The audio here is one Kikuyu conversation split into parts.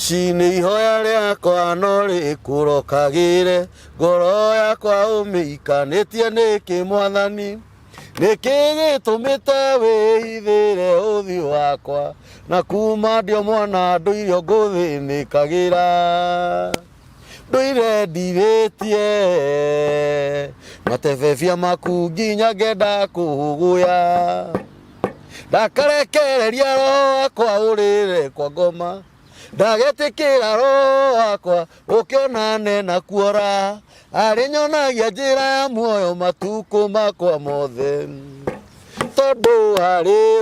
Rũcinĩ ihoya rĩakwa no rĩkũrokagĩre, ngoro yakwa ũmĩikanĩtie nĩkĩ Mwathani? Nĩkĩ gĩtũmĩte wĩhithĩre ũthiũ wakwa, na kuma ndĩ o mwana ndũire o ngũthĩnĩkagĩra? Ndũire ndirĩtie matebebia maku nginya ngenda kũgũya. Ndakarekereria roho wakwa ũrĩre kwa ngoma, ndagetĩkĩra roho wakwa ũkĩonane na kuora. Arĩnyonagia njĩra ya muoyo matukũ makwa mothe, tondũ harĩ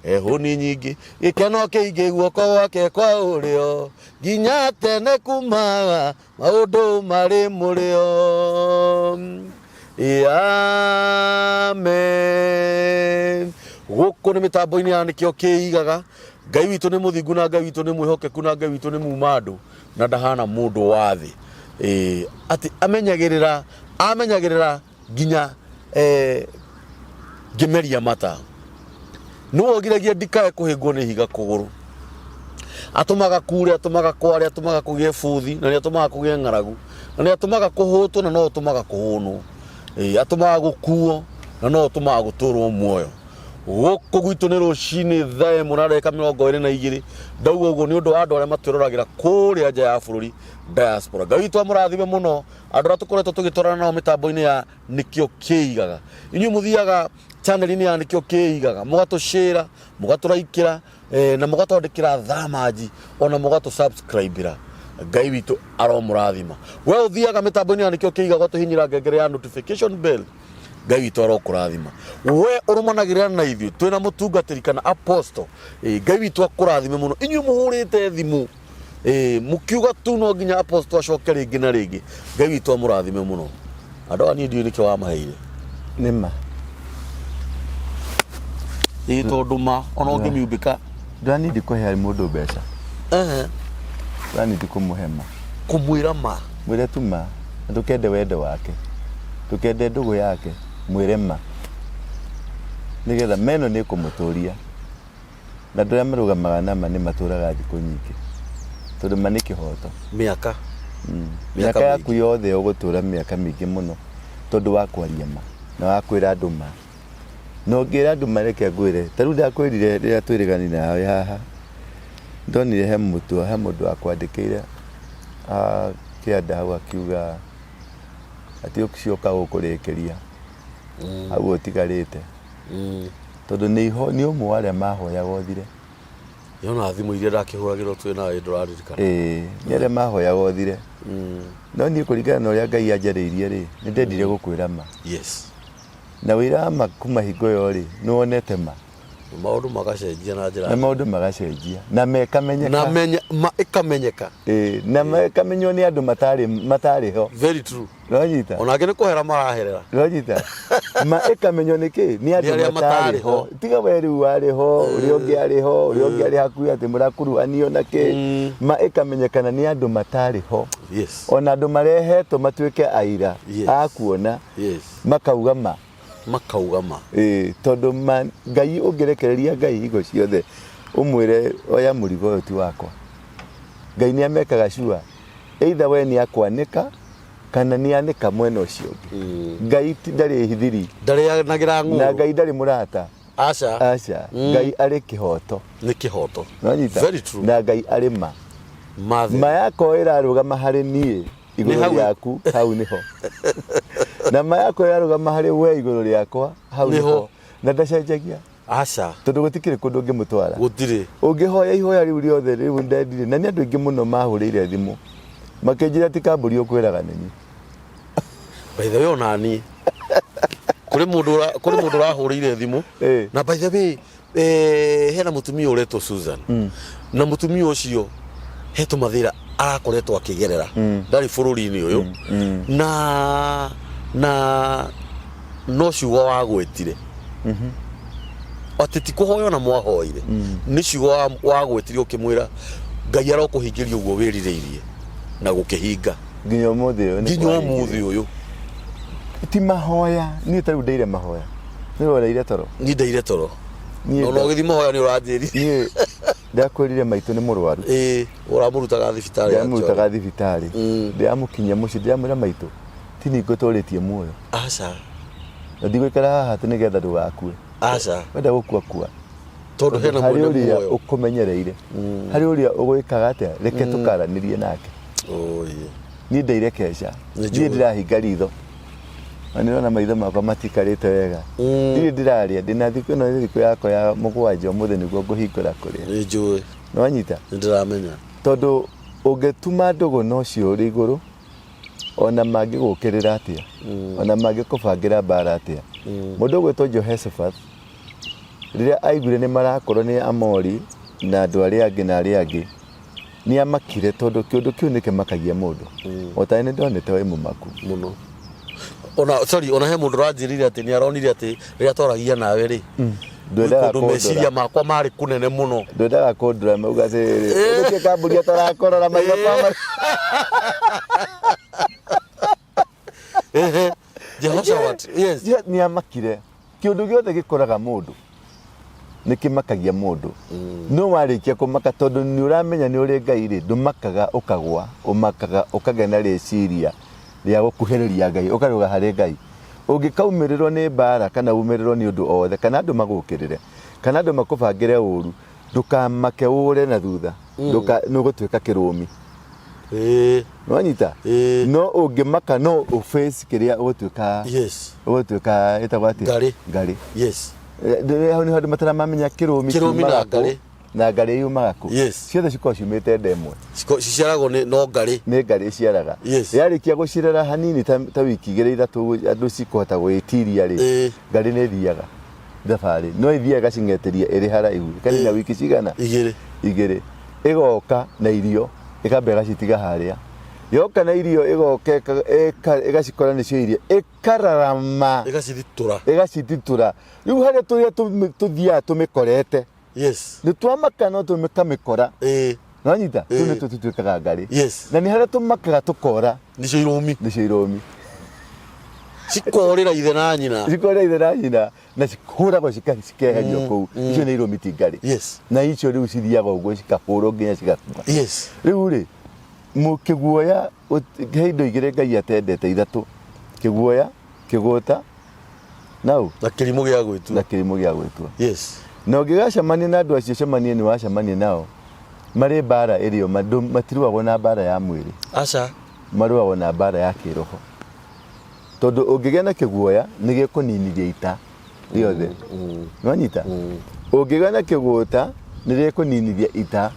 we hũni nyingĩ, gĩkeno kĩingĩ guoko gwake kwa ũrĩo, nginya tene kumaga maũndũ marĩ mũrĩo. Amen. Gũkũ nĩ mĩtambo-inĩ ya nĩkĩo kĩigaga. Ngai witũ nĩ mũthingu na Ngai witũ nĩ mwĩhokeku na Ngai witũ nĩ muma andũ na ndahana mũndũ wa thĩ. Atĩ amenyagĩrĩra nginya ngĩmeria mata. Nĩwe ũgiragia ndikae kũhĩngwo nĩ ihiga kũgũrũ. Atũmaga kure, atũmaga kware, atũmaga kũgĩe bũthi, na nĩ atũmaga kũgĩe ng'aragu, na nĩ atũmaga kũhũtwo na no ũtũmaga kũhũnwo. Atũmaga gũkuo na no ũtũmaga gũtũrwo muoyo. Gũkũ gwitũ nĩ rũcinĩ thaa ĩmwe na ndagĩka 22. Ndauga ũguo nĩ ũndũ wa andũ arĩa matwĩroragĩra kũrĩa nja ya bũrũri, diaspora. Ngai witũ amũrathime mũno andũ arĩa tũkoretwo tũgĩtwarana nao mĩtambo-inĩ ya nĩkĩo kĩigaga. Inyuĩ mũthiaga channel-inĩ ya nĩkĩo kĩigaga, mũgatũcĩra, mũgatũraikĩra, na mũgatwandĩkĩra thamanji, ona mũgatũ-subscribe-ĩra. Ngai witũ aromũrathima. We ũthiaga mĩtambo-inĩ ya nĩkĩo kĩigaga ũtũhinyĩra ngengere ya notification bell. Ngai witũ arokũrathima. We ũrũmanagĩrĩra na ithuĩ twĩna mũtungatĩri kana apostle. Ngai witũ akũrathime mũno. Inyuĩ mũhũrĩte thimũ, mũkiuga tu no nginya apostle acoke rĩngĩ na rĩngĩ. Ngai witũ amũrathime mũno. Andũ aya niĩ ndiũĩ nĩkĩo wamaheire. Nĩ ma. Tondũ ma ona ũngĩmiumbĩka. Ndũranindi kũhe mũndũ mbeca. Ndũranindi kũmũhe ma. Kũmwĩra ma. Mwĩre tu ma. Na ndũkende wendo wake. Ndũkende ndũgũ yake. Mwĩre ma. Nĩgetha ma ĩno nĩ ĩkũmũtũria. Na andũ arĩa marũgamaga na ma nĩ matũraga thikũ nyingĩ. Tondũ ma nĩ kĩhoto. Mĩaka. Mĩaka yaku yothe ũgũtũra mĩaka mĩingĩ mũno tondũ wa kwaria ma na wa kwĩra andũ ma. Na ũngĩra andũ ma reke ngwĩre, ta rĩu ndakwĩrire rĩrĩa twĩrĩganire nawe haha, ndonire he mũtu he mũndũ wakwandĩkĩire kĩanda hau akiuga atĩ ũcio ũka gũkũrĩkĩria hau ũtigarĩte. Tondũ nĩ ũmwe wa arĩa mahoyaga ũthire. Yona thimũ iria ndakĩhũragĩrwo twĩ nawe ndũraririkana. Ĩĩ, nĩ arĩa mahoyaga ũthire. No niĩ kũringana na ũrĩa Ngai anjarĩirie rĩ, nĩ ndendire gũkwĩra ma. Yes. Na wĩra wa ma kuma hingo ĩyo rĩ, nĩ wonete ma. Maũndũ magacenjia na njĩra. Na maũndũ magacenjia. Na mekamenyeka. Na menya, ma ĩkamenyeka. Ĩĩ, na mekamenywo nĩ andũ matarĩ ho. Very true. Nĩwanyita? Ona angĩ nĩ kũhera maraherera. Nĩwanyita? Ma ĩkamenywo nĩ kĩ? Nĩ andũ arĩa matarĩ matarĩ ho. ho. Tiga we rĩu warĩ ho, ũrĩa ũngĩ arĩ ho, ũrĩa ũngĩ arĩ hakuhĩ atĩ mũrakuruhanio na kĩ. Ma ĩkamenyekana nĩ andũ matarĩ ho. Yes. Ona andũ marehetwo matuĩke aira Yes. a kuona Yes. makauga ma. Makauga ma. Ĩĩ, tondũ ma Ngai ũngĩrekereria Ngai hingo ciothe ũmwĩre oya mũrigo ũyũ ti wakwa. Ngai nĩ amekaga sure either we nĩ akwanĩka kana nĩ anĩka mwena ũcio ũngĩ. Ngai ndarĩ thiri. Ndarĩanagĩra ng'ũũrũ. Na Ngai ndarĩ mũrata. Aca. Aca. Ngai arĩ kĩhoto. Nĩ kĩhoto. Nĩwanyita? Very true. Na Ngai arĩ ma. Ma Ma yakwa ĩrarũgama harĩ niĩ igũrũ Nĩ hau. rĩaku, hau nĩho. Na ma yakwa ĩrarũgama harĩ we igũrũ rĩakwa, hau Nĩho. nĩho. Na ndacenjagia. Aca. Tondũ gũtikĩrĩ kũndũ ũngĩmũtwara. Gũtirĩ. Ũngĩhoya ihoya rĩu rĩothe rĩu ndendire, na nĩ andũ aingĩ mũno mahũrĩire thimũ makĩnjĩra ti kambũri ũkwĩraga nĩ niĩ. By the way ona niĩ kũrĩ mũndũ ũrahũrĩire thimũ na by the way hena mũtumia ũretwo Susan na mũtumia ũcio he tũmathĩra arakoretwo akĩgerera ndarĩ bũrũri-inĩ ũyũ na no ciugo wagwetire atĩ ti kũhoya ona mwahoire nĩ ciugo wagwetire ũkĩmwĩra Ngai arokũhingĩria ũguo wĩrirĩirie na gũkĩhinga nginya ũmũthĩ ũyũ nĩ nginya kwahingire. ũmũthĩ ũyũ. Ti mahoya niĩ ta rĩu ndeire mahoya nĩ ũreire toro niĩ ndeire toro. Niĩ Ona ũgĩthiĩ mahoya nĩ ũranjĩrire. Niĩ ndakwĩrire maitũ nĩ mũrwaru. Ĩĩ, ũramũrutaga thibitarĩ ya Ndĩramũrutaga thibitarĩ. Ndĩramũkinyia mũciĩ ndĩramwĩra maitũ ti niĩ ngũtũrĩtie muoyo. Aca. Na ndigũikara haha atĩ nĩgetha ndũgakue. Aca. Wenda gũkua kua. Tondũ hena Harĩ mwene ũrĩa muoyo. ũkũmenyereire. Harĩ ũrĩa ũgwĩkaga atĩa reke tũkaranĩrie nake. Oye. Niĩ ndaire keca. Nĩ Niĩ njũĩ. ndĩrahinga ritho. Na nĩũrona maitho makwa matikarĩte wega. Ndirĩ ndĩrarĩa ndĩna thikũ ĩno nĩ thikũ yakwa ya mũgwanja ũmũthĩ nĩguo ngũhingũra kũrĩa. Nĩ njũĩ. Nĩwanyita? Nĩ ndĩramenya. Tondũ ũngĩtuma ndũgũ na ũcio ũrĩ igũrũ ona mangĩgũkĩrĩra atĩa ona mangĩkũbangĩra mbara atĩa mũndũ ũgwĩtwo Jehoshaphat rĩrĩa aiguire nĩ marakorwo nĩ Amori na andũ arĩa angĩ na arĩa angĩ nĩ amakire tondũ kĩũndũ kĩu nĩ kĩmakagia mũndũ o ta nĩ ndonete wĩ mũmaku Mũno. Ona sorry, ona he mũndũ ũranjĩrire atĩ nĩ aronire atĩ rĩrĩa twaragia nawe rĩ. Ndwendaga Kũndũ meciria kũndora makwa marĩ kũnene mũno. Ndwendaga kũndora mauga atĩrĩrĩ nĩkĩ kambuni atarakorora maitho kwa Ehe. Jehoshaphat. Yes. Nĩ amakire kĩũndũ gĩothe gĩkoraga mũndũ nĩ kĩmakagia mũndũ no warĩkia kũmaka tondũ nĩ ũramenya nĩ ũrĩ Ngai rĩ ndũmakaga ũkagwa ũmakaga ũkagĩa na rĩciria rĩa gũkuhĩrĩria Ngai ũkarũga harĩ Ngai ũngĩkaumĩrĩrwo nĩ mbara kana umĩrĩrwo nĩ ũndũ o wothe kana andũ magũkĩrĩre kana andũ makũbangĩre ũru ndũkamake ũre na thutha Ndũka- nĩ ũgũtuĩka kĩrũmi. Nĩwanyita? No ũngĩmaka no ũface kĩrĩa ũgũtuĩka. Ũgũtuĩka ĩtagwo atĩa? Ngarĩ. Ngarĩ. Hau nĩho andũ mataramamenya kĩrũmi Kĩrũmi na kiumaga kũ, ngarĩ. na ngarĩ yumaga kũ. Ciothe cikoragwo ciumĩte nda ĩmwe. Ciciaragwo nĩ no ngarĩ. Nĩ ngarĩ ĩciaraga. Yarĩkia gũcirera hanini ta wiki igĩrĩ ithatũ andũ cikũhota gwĩtiria rĩ, ngarĩ nĩ ĩthiaga thabarĩ. No ĩthiaga ĩgacing'etĩria ĩrĩ haraihu. Ĩkanina wiki cigana? Igĩrĩ. Igĩrĩ. Ĩgoka na irio, ĩkamba ĩgacitiga harĩa. Yoka na irio ĩgoka ĩgacikora nĩcio irio, ĩkararama. Ĩgacithitũra. Ĩgacithitũra. Rĩu harĩa tũrĩa tũthiaga tũmĩkorete. Nĩ twamaka no tũkamĩkora. Nĩwanyita? Tũu nĩtuo tũtuĩkaga ngarĩ. Na nĩ harĩa tũmakaga tũkora. Nĩcio irũmi. Nĩcio irũmi. Cikorĩra ithe na nyina. Cikorĩra ithe na nyina. Na cikũragwo cikeherio kũu. Icio nĩ irũmi ti ngarĩ. Na icio rĩu cithiaga ũguo cikahũrwo nginya cigakua. Rĩu rĩ, kĩguoya, he indo igĩrĩ Ngai atendete ithatũ. Kĩguoya, kĩgũta, na ũ? Na kĩrimũ gĩa gwĩtua. Na kĩrimũ gĩa gwĩtua. Na ũngĩgacemania na andũ acio cemanie nĩ wacemania nao, marĩ mbara ĩrĩ o, matirũagwo na mbara ya mwĩrĩ. Aca. Marũagwo na mbara ya kĩroho. Tondũ ũngĩgĩa na kĩguoya, nĩ gĩkũninithia ita rĩothe. Nĩwanyita? Ũngĩgĩa na kĩgũta, nĩ gĩkũninithia ita.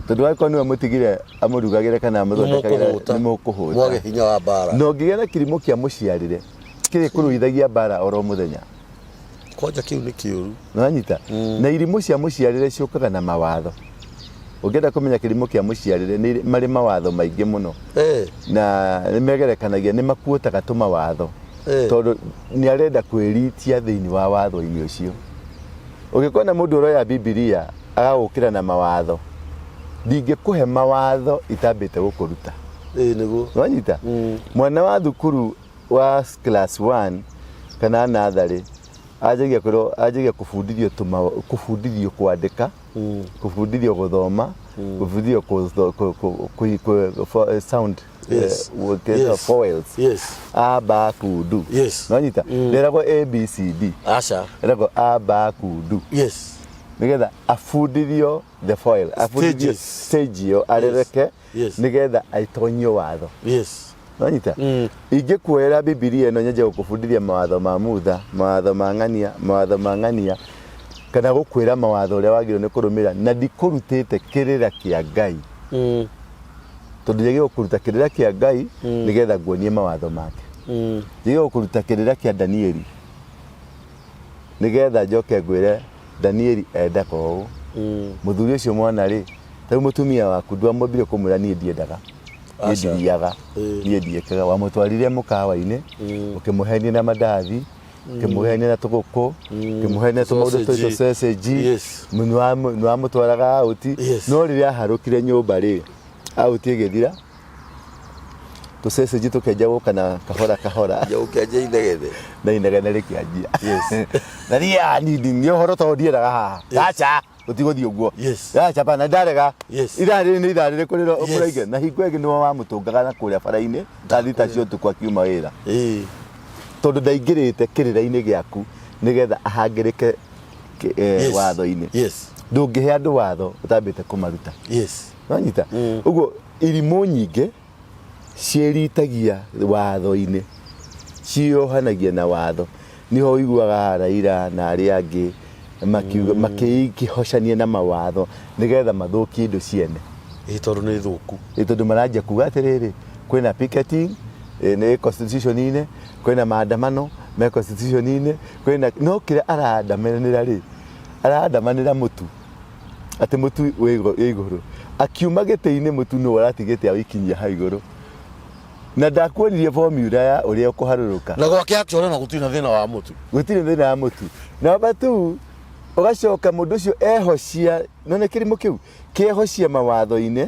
Tondũ angĩkorwo nĩwe mũtigire amũrugagĩre kana amũthondekagĩre, Nĩmũkũhũta. nĩmũkũhũta. Mwage hinya wa mbara. Na ũngĩgĩa na kĩrimũ kĩa mũciarĩre, kĩrĩkũrũithagia mbara oro mũthenya. Kwanja kĩu nĩ kĩũru. Nĩwanyita? Na irimũ cia mũciarĩre ciũkaga na mawatho. Ũngĩenda kũmenya kĩrimũ kĩa mũciarĩre nĩ marĩ mawatho maingĩ mũno. Na nĩ megerekanagia, nĩ makuotaga tũmawatho. Tondũ nĩ arenda kwĩritia thĩinĩ wa watho-inĩ ũcio. Ũngĩkona mũndũ ũroya Bibilia agagũkĩra na mawatho, ndingĩkũhe mawatho itambĩte gũkũruta. Ĩĩ nĩguo. Nĩwanyita? Mwana wa thukuru wa class 1 kana natharĩ anjagia kwĩrwo, anjagia kũbundithio tũma, kũbundithio kwandĩka, kũbundithio gũthoma, kũbundithio sound, vowels. A, B, Q, D. Nĩwanyita? Ndĩragwo A, B, C, D. Aca. Ĩragwo A, B, Q, D. Nĩgetha abundithio the foil, abundithio Stages. stage ĩyo, arereke, nĩgetha aitonyio watho. Nĩwanyita? Ingĩkuoera Bibilia ĩno nyenje gũkũbundithia mawatho ma Mutha, mawatho ma ng'ania, mawatho ma ng'ania, kana gũkwĩra mawatho ũrĩa wagĩrĩirwo nĩ kũrũmĩrĩra, na ndikũrutĩte kĩrĩra kĩa Ngai. Tondũ njagĩrĩirwo kũruta kĩrĩra kĩa Ngai nĩgetha nguonie mawatho make. Njagĩrĩirwo kũruta kĩrĩra kĩa Danieli nĩgetha njoke ngwĩre Danieli endaga ũũ. Mũthuri ũcio mwana rĩ, ta rĩu mũtumia waku ndwamwambire kũmwĩra niĩ ndiendaga, niĩ Aca. ndiriaga, niĩ ndiĩkaga. Wamũtwarire mũkawa-inĩ, ũkĩmũhenia na mandathi, ũkĩmũhenia na tũgũkũ, ũkĩmũhenia na tũmaũndũ Sausage. tũtũ sausage, nĩwamũtwaraga out. No rĩrĩa aharũkire nyũmba rĩ, out ĩgĩthira. Tũcecĩnji tũkĩanjia gũka na kahora kahora. Ja ũkĩanjia inegene. Na inegene rĩkĩanjia. Yes. Na niĩ nini nĩ ũhoro tondũ ndiendaga haha. Aca, gũtigũthiĩ ũguo. Yes. Aca bana ndarega. Yes. Ithaa rĩrĩ nĩ ithaa rĩrĩkũ rĩro Yes. ũkũraigua. Na hingo ĩngĩ nĩwe wamũtũngaga na kũrĩa bara-inĩ thaa thita cia ũtukũ akiuma wĩra. Ĩĩ. Tondũ ndaingĩrĩte kĩrĩra-inĩ gĩaku nĩgetha ahangĩrĩke Yes. watho-inĩ. Yes. Ndũngĩhe andũ watho ũtambĩte kũmaruta. Yes. Wanyita? Ũguo irimũ nyingĩ ciĩritagia watho-inĩ, ciĩyohanagia na watho. Nĩho ũiguaga Raila na arĩa angĩ makiuga makĩhocania na mawatho nĩgetha mathũkie indo ciene. Ĩĩ tondũ nĩ thũku. Ĩ tondũ maranjia kuga atĩrĩrĩ, kwĩna picketing nĩ constitution-inĩ, kwĩna maandamano me constitution-inĩ, kwĩna no kĩrĩa araandamanĩra rĩ, araandamanĩra mũtu. Atĩ mũtu wĩ igũrũ. Akiuma gĩtĩ-inĩ mũtu nĩwe ũratigĩte awikinyia hau igũrũ. Na ndakuonirie formula ya ũrĩa ũkũharũrũka. Na gwake actually ona gũtirĩ na thĩna wa mũtu. Gũtirĩ thĩna wa mũtu. Namba tu ũgacoka mũndũ ũcio ehocia, none kĩrimũ kĩu kĩehocia mawatho-inĩ,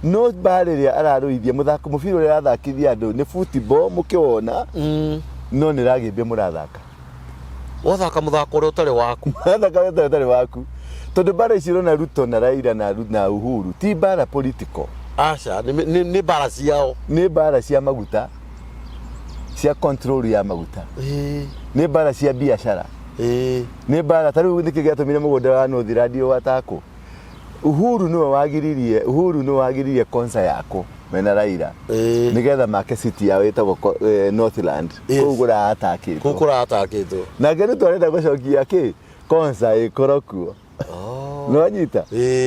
no mbara ĩrĩa ararũithia mũthako mũbira ũrĩa arathakithia andũ nĩ football mũkĩwona, no nĩ ragĩmbĩ mũrathaka. Wathaka mũthako ũrĩa ũtarĩ waku. Wathaka ũrĩa ũtarĩ waku. Tondũ mbara ici ũrona Ruto na Raila na Uhuru ti mbara political. Aca, nĩ mbara ciao. Nĩ mbara cia maguta, cia control ya maguta. Nĩ mbara cia biacara. Nĩ mbara ta rĩu nĩkĩ gĩatũmire mũgũnda wa Northland ũgatakwo? Uhuru nĩwe wagiririe, Uhuru nĩwe wagiririe konsa yako mena Raila. Nĩgetha make city yao ĩtagwo Northland. Kũu kũratakĩtwo. Kũu kũratakĩtwo. Nake Ruto arenda gũcokia kĩ? Konsa ĩkorwo kuo. Nĩwanyita?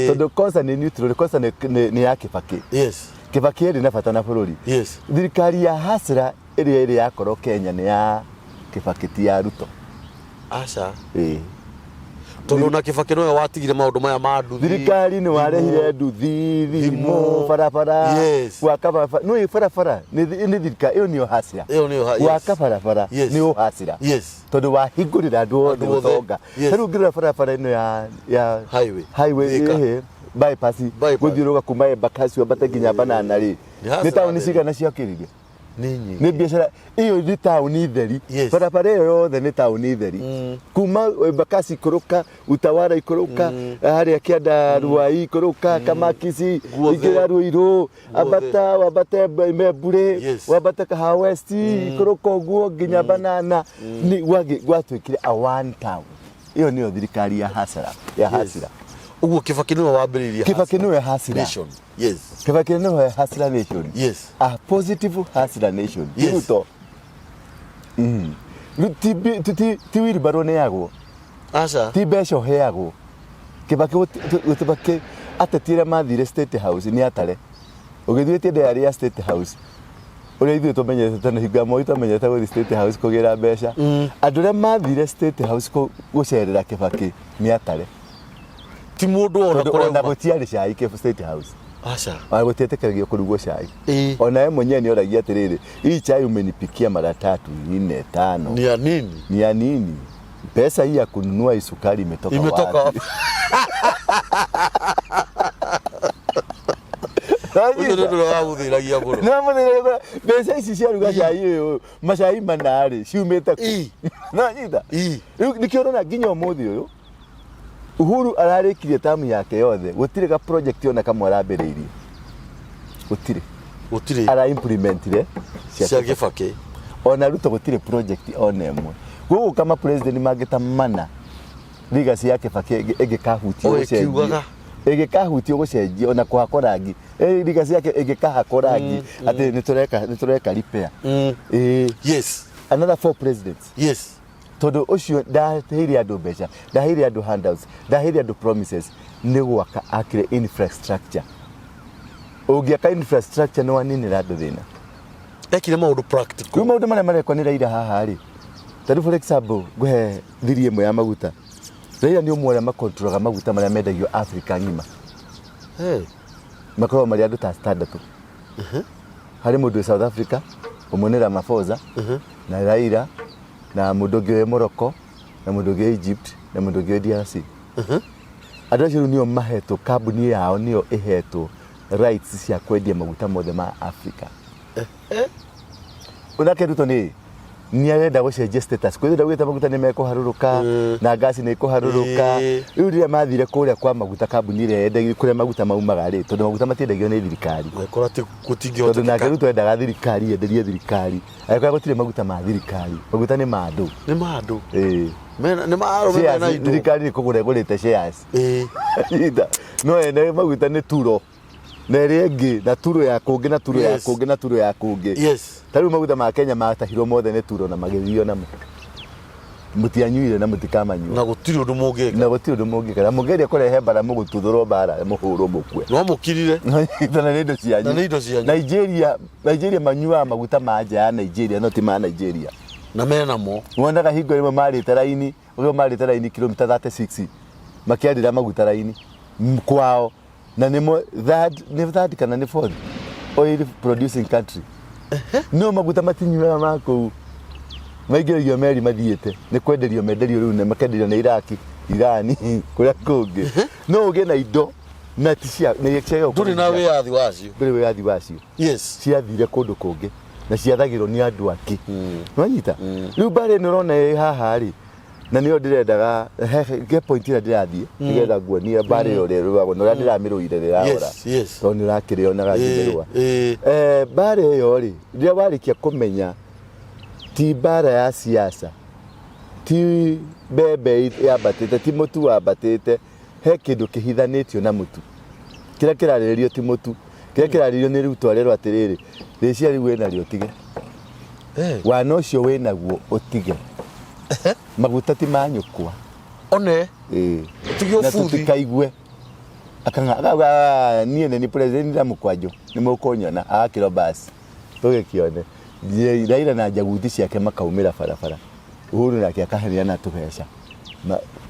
Tondũ konsa nĩ neutral, konsa nĩ ya Kibaki. Kibaki ĩrĩ na bata na bũrũri. Thirikari ya hasra ĩrĩa ĩrĩ yakorwo Kenya nĩ ya Kibaki ti ya Ruto. Aca. Tondũ na Kibaki nĩwe watigire maũndũ maya ma nduthi. Thirikari nĩ warehire nduthi, thimũ, barabara, gwaka barabara. Nĩũĩ barabara nĩ thirikari, ĩyo nĩyo hasira. Ĩyo nĩyo yes. Gwaka barabara nĩ ũhacĩra. Tondũ wahingũrĩra andũ othe Andũ othe. ũtonga. Ta rĩu ũngĩrora barabara ĩno ya Highway. highway Thika. ĩhĩ, bypass, Bypass. gũthiũrũrũka kuma Embakasi wambate nginya Banana rĩ. Nĩ hasira Nĩ taũni theri. cigana ciakĩrire? Nĩ nyingĩ. Nĩ biacara ĩyo nĩ taũni theri. Barabara ĩyo yothe nĩ taũni theri. Kuma Embakasi ikũrũka, Utawala ikũrũka, harĩa kĩanda Ruai ikũrũka, Kamakisi, Guothe. ingĩra Ruiru, ambata wambate Membure, wambate Kahawa West, ikũrũka ũguo nginya Banana. Nĩ gwatuĩkire a one town. Ĩyo nĩyo thirikari ya hasara, ya hasira. Ũguo Kibaki nĩwe wambĩrĩirie Kibaki nĩwe hasira. Nation. Yes. Kibaki nĩwe hasira nation. Yes. A positive hasira nation. Ti Yes. Ruto. Rĩu ti wheelbarrow nĩyagwo. Aca. Ti mbeca ũheagwo. Kibaki Kibaki ateti arĩa mathire State House nĩ atare. Ũgĩthiĩ diary ya State House ũrĩa ithuĩ tũmenyerete tene hingo ya Moi twamenyerete gũthiĩ State House kũgĩra mbeca. Andũ arĩa mathire State House gũcerera Kibaki nĩ atare. Ti mũndũ ona Tondũ kũrĩa ona auma. gũtiarĩ cai State House. Aca. Ona gũtietĩkagĩrio kũrugwo cai. Ĩĩ. Ona we mwenyewe nĩ oragia atĩrĩrĩ, hii chai umenipikia mara tatu, nne, tano. Ni ya nini? Ni ya nini? Pesa hii ya kununua hii sukari imetoka Imetoka wapi? wapi? Ũcio nĩ ũndũ ũrĩa wamũthĩnagia mũno. Nĩ wamũthĩnagia mbeca ici cia ruga cai ũyũ, macai mana rĩ, ciumĩte kũ? Ii. Nĩwanyita? Ii. Rĩu nĩkĩo ũrona nginya ũmũthĩ ũyũ, Uhuru ararĩkirie tamu yake yothe, gũtirĩ ga project ona kamwe arambĩrĩirie. Gũtirĩ. Gũtirĩ. Ara implementire Cia Kibaki. Ona Ruto gũtirĩ project ona ĩmwe. Gũgũka ma president mangĩ ta mana legacy ya Kibaki ĩngĩkahutio O gũcenjio. ĩkiugaga. Ĩngĩkahutio gũcenjio ona kũhakwo rangi. Legacy yake ĩngĩkahakwo rangi atĩ nĩtũreka repair. Ĩĩ. Yes. Another 4 presidents. Yes. Tondũ ũcio ndaheire andũ mbeca, ndaheire andũ handouts, ndaheire andũ promises, nĩ gwaka akire infrastructure. Ũngĩaka infrastructure nĩ waninĩra andũ thĩna. Ekire maũndũ practical. Rĩu maũndũ marĩa marekwo nĩ Raila haha rĩ, ta rĩu for example, ngũhe thiri ĩmwe ya maguta. Raila nĩ ũmwe ũrĩa makontrolaga maguta marĩa mendagio Africa ng'ima. Hey. Makoragwo marĩ andũ ta atandatũ. Harĩ mũndũ wĩ South Africa, ũmwe nĩ Ramaphosa, na Raila, na mũndũ ũngĩ wĩ Morocco, na mũndũ ũngĩ wĩ Egypt, na mũndũ ũngĩ wĩ DRC. Andũ acio rĩu nĩo mahetwo, kambuni yao nĩyo ĩhetwo rights cia kwendia maguta mothe ma Africa. Onake Ruto nĩ nĩ arenda gũcenjia status kwĩ ndaugĩte maguta nĩ mekũharũrũka na ngasi nĩ ĩkũharũrũka. Rĩu rĩrĩa mathire kũrĩa kwa maguta, kambuni ĩrĩa yendagia kũrĩa maguta maumaga rĩ, tondũ maguta matiendagio nĩ thirikari. Ũgĩkora ti Tondũ gũtingĩhotekeka. Nake Ruto endaga thirikari yenderie thirikari, agĩkora gũtirĩ maguta ma thirikari, maguta nĩ ma andũ. Nĩ ma andũ. Ĩĩ. Mena nĩ ma arũme Shares, mena indo. Thirikari nĩ kũgũra ĩgũrĩte shares. Nyita. No ene maguta nĩ Turo na ĩrĩa ĩngĩ, na Turo ya kũngĩ, na Turo ya kũngĩ, na Turo ya kũngĩ. Ta rĩu maguta ma Kenya matahirwo mothe nĩ Turo na magĩthio namo, mũtianyuire na mũtikamanyua. Na gũtirĩ ũndũ mũngĩka. Na gũtirĩ ũndũ mũngĩka, na mũngeria kũrehe mbara mũgũtuthũrwo mbara, mũhũrwo mũkue. No mũkirire. Na nĩ indo cianyu. Na nĩ indo cianyu. Nigeria manyuaga maguta ma nja ya Nigeria, no ti ma Nigeria. Na menamo. Wonaga hingo ĩmwe marĩte raini, ũguo marĩte raini kilomita 36 makĩarĩra maguta raini kwao, na nĩmo third, nĩ third kana nĩ fourth oil producing country, no maguta matinyuaga ma kũu, maingĩragio meri mathiĩte nĩ kwenderio menderio rĩu, na makenderio nĩ Iraki, Irani, kũrĩa kũngĩ. No ũgĩe na indo na ti cia nĩ cia Ndũrĩ na wĩyathi wacio. Ndũrĩ wĩyathi wacio. Ciathire kũndũ kũngĩ na ciathagĩrwo nĩ andũ angĩ. Nwanyita rĩu mbara ĩno ũrona ĩ haha rĩ, na nĩyo ndĩrendaga he point ĩrĩa ndĩrathiĩ nĩgetha nguonie mbara ĩyo ũrĩa ĩrũagwo na ũrĩa ndĩramĩrũire rĩrahora, tondũ nĩ ũrakĩrĩonaga ngĩmĩrũa. Mbara ĩyo rĩ, rĩrĩa warĩkia kũmenya ti mbara ya siasa, ti mbembe yambatĩte, ti mũtu wambatĩte, he kĩndũ kĩhithanĩtio na mũtu. Kĩrĩa kĩrarĩrĩrio ti mũtu, kĩrĩa kĩrarĩrĩrio nĩ Ruto arerwo atĩrĩrĩ, rĩciria rĩu wĩnarĩo ũtige. Wana ũcio wĩnaguo ũtige, maguta ti ma nyũkwa. One. Ĩĩ. Ũtige Na ũbuthi. Tũtikaigwe akanga akauga, "Ah, niĩ nĩ ni president na mũkwanjũ nĩ mũkũnyona." Agakĩrwo basi tũgĩkĩone. Raila na njaguti ciake makaumĩra barabara, Uhuru nake akaheana tũbeca.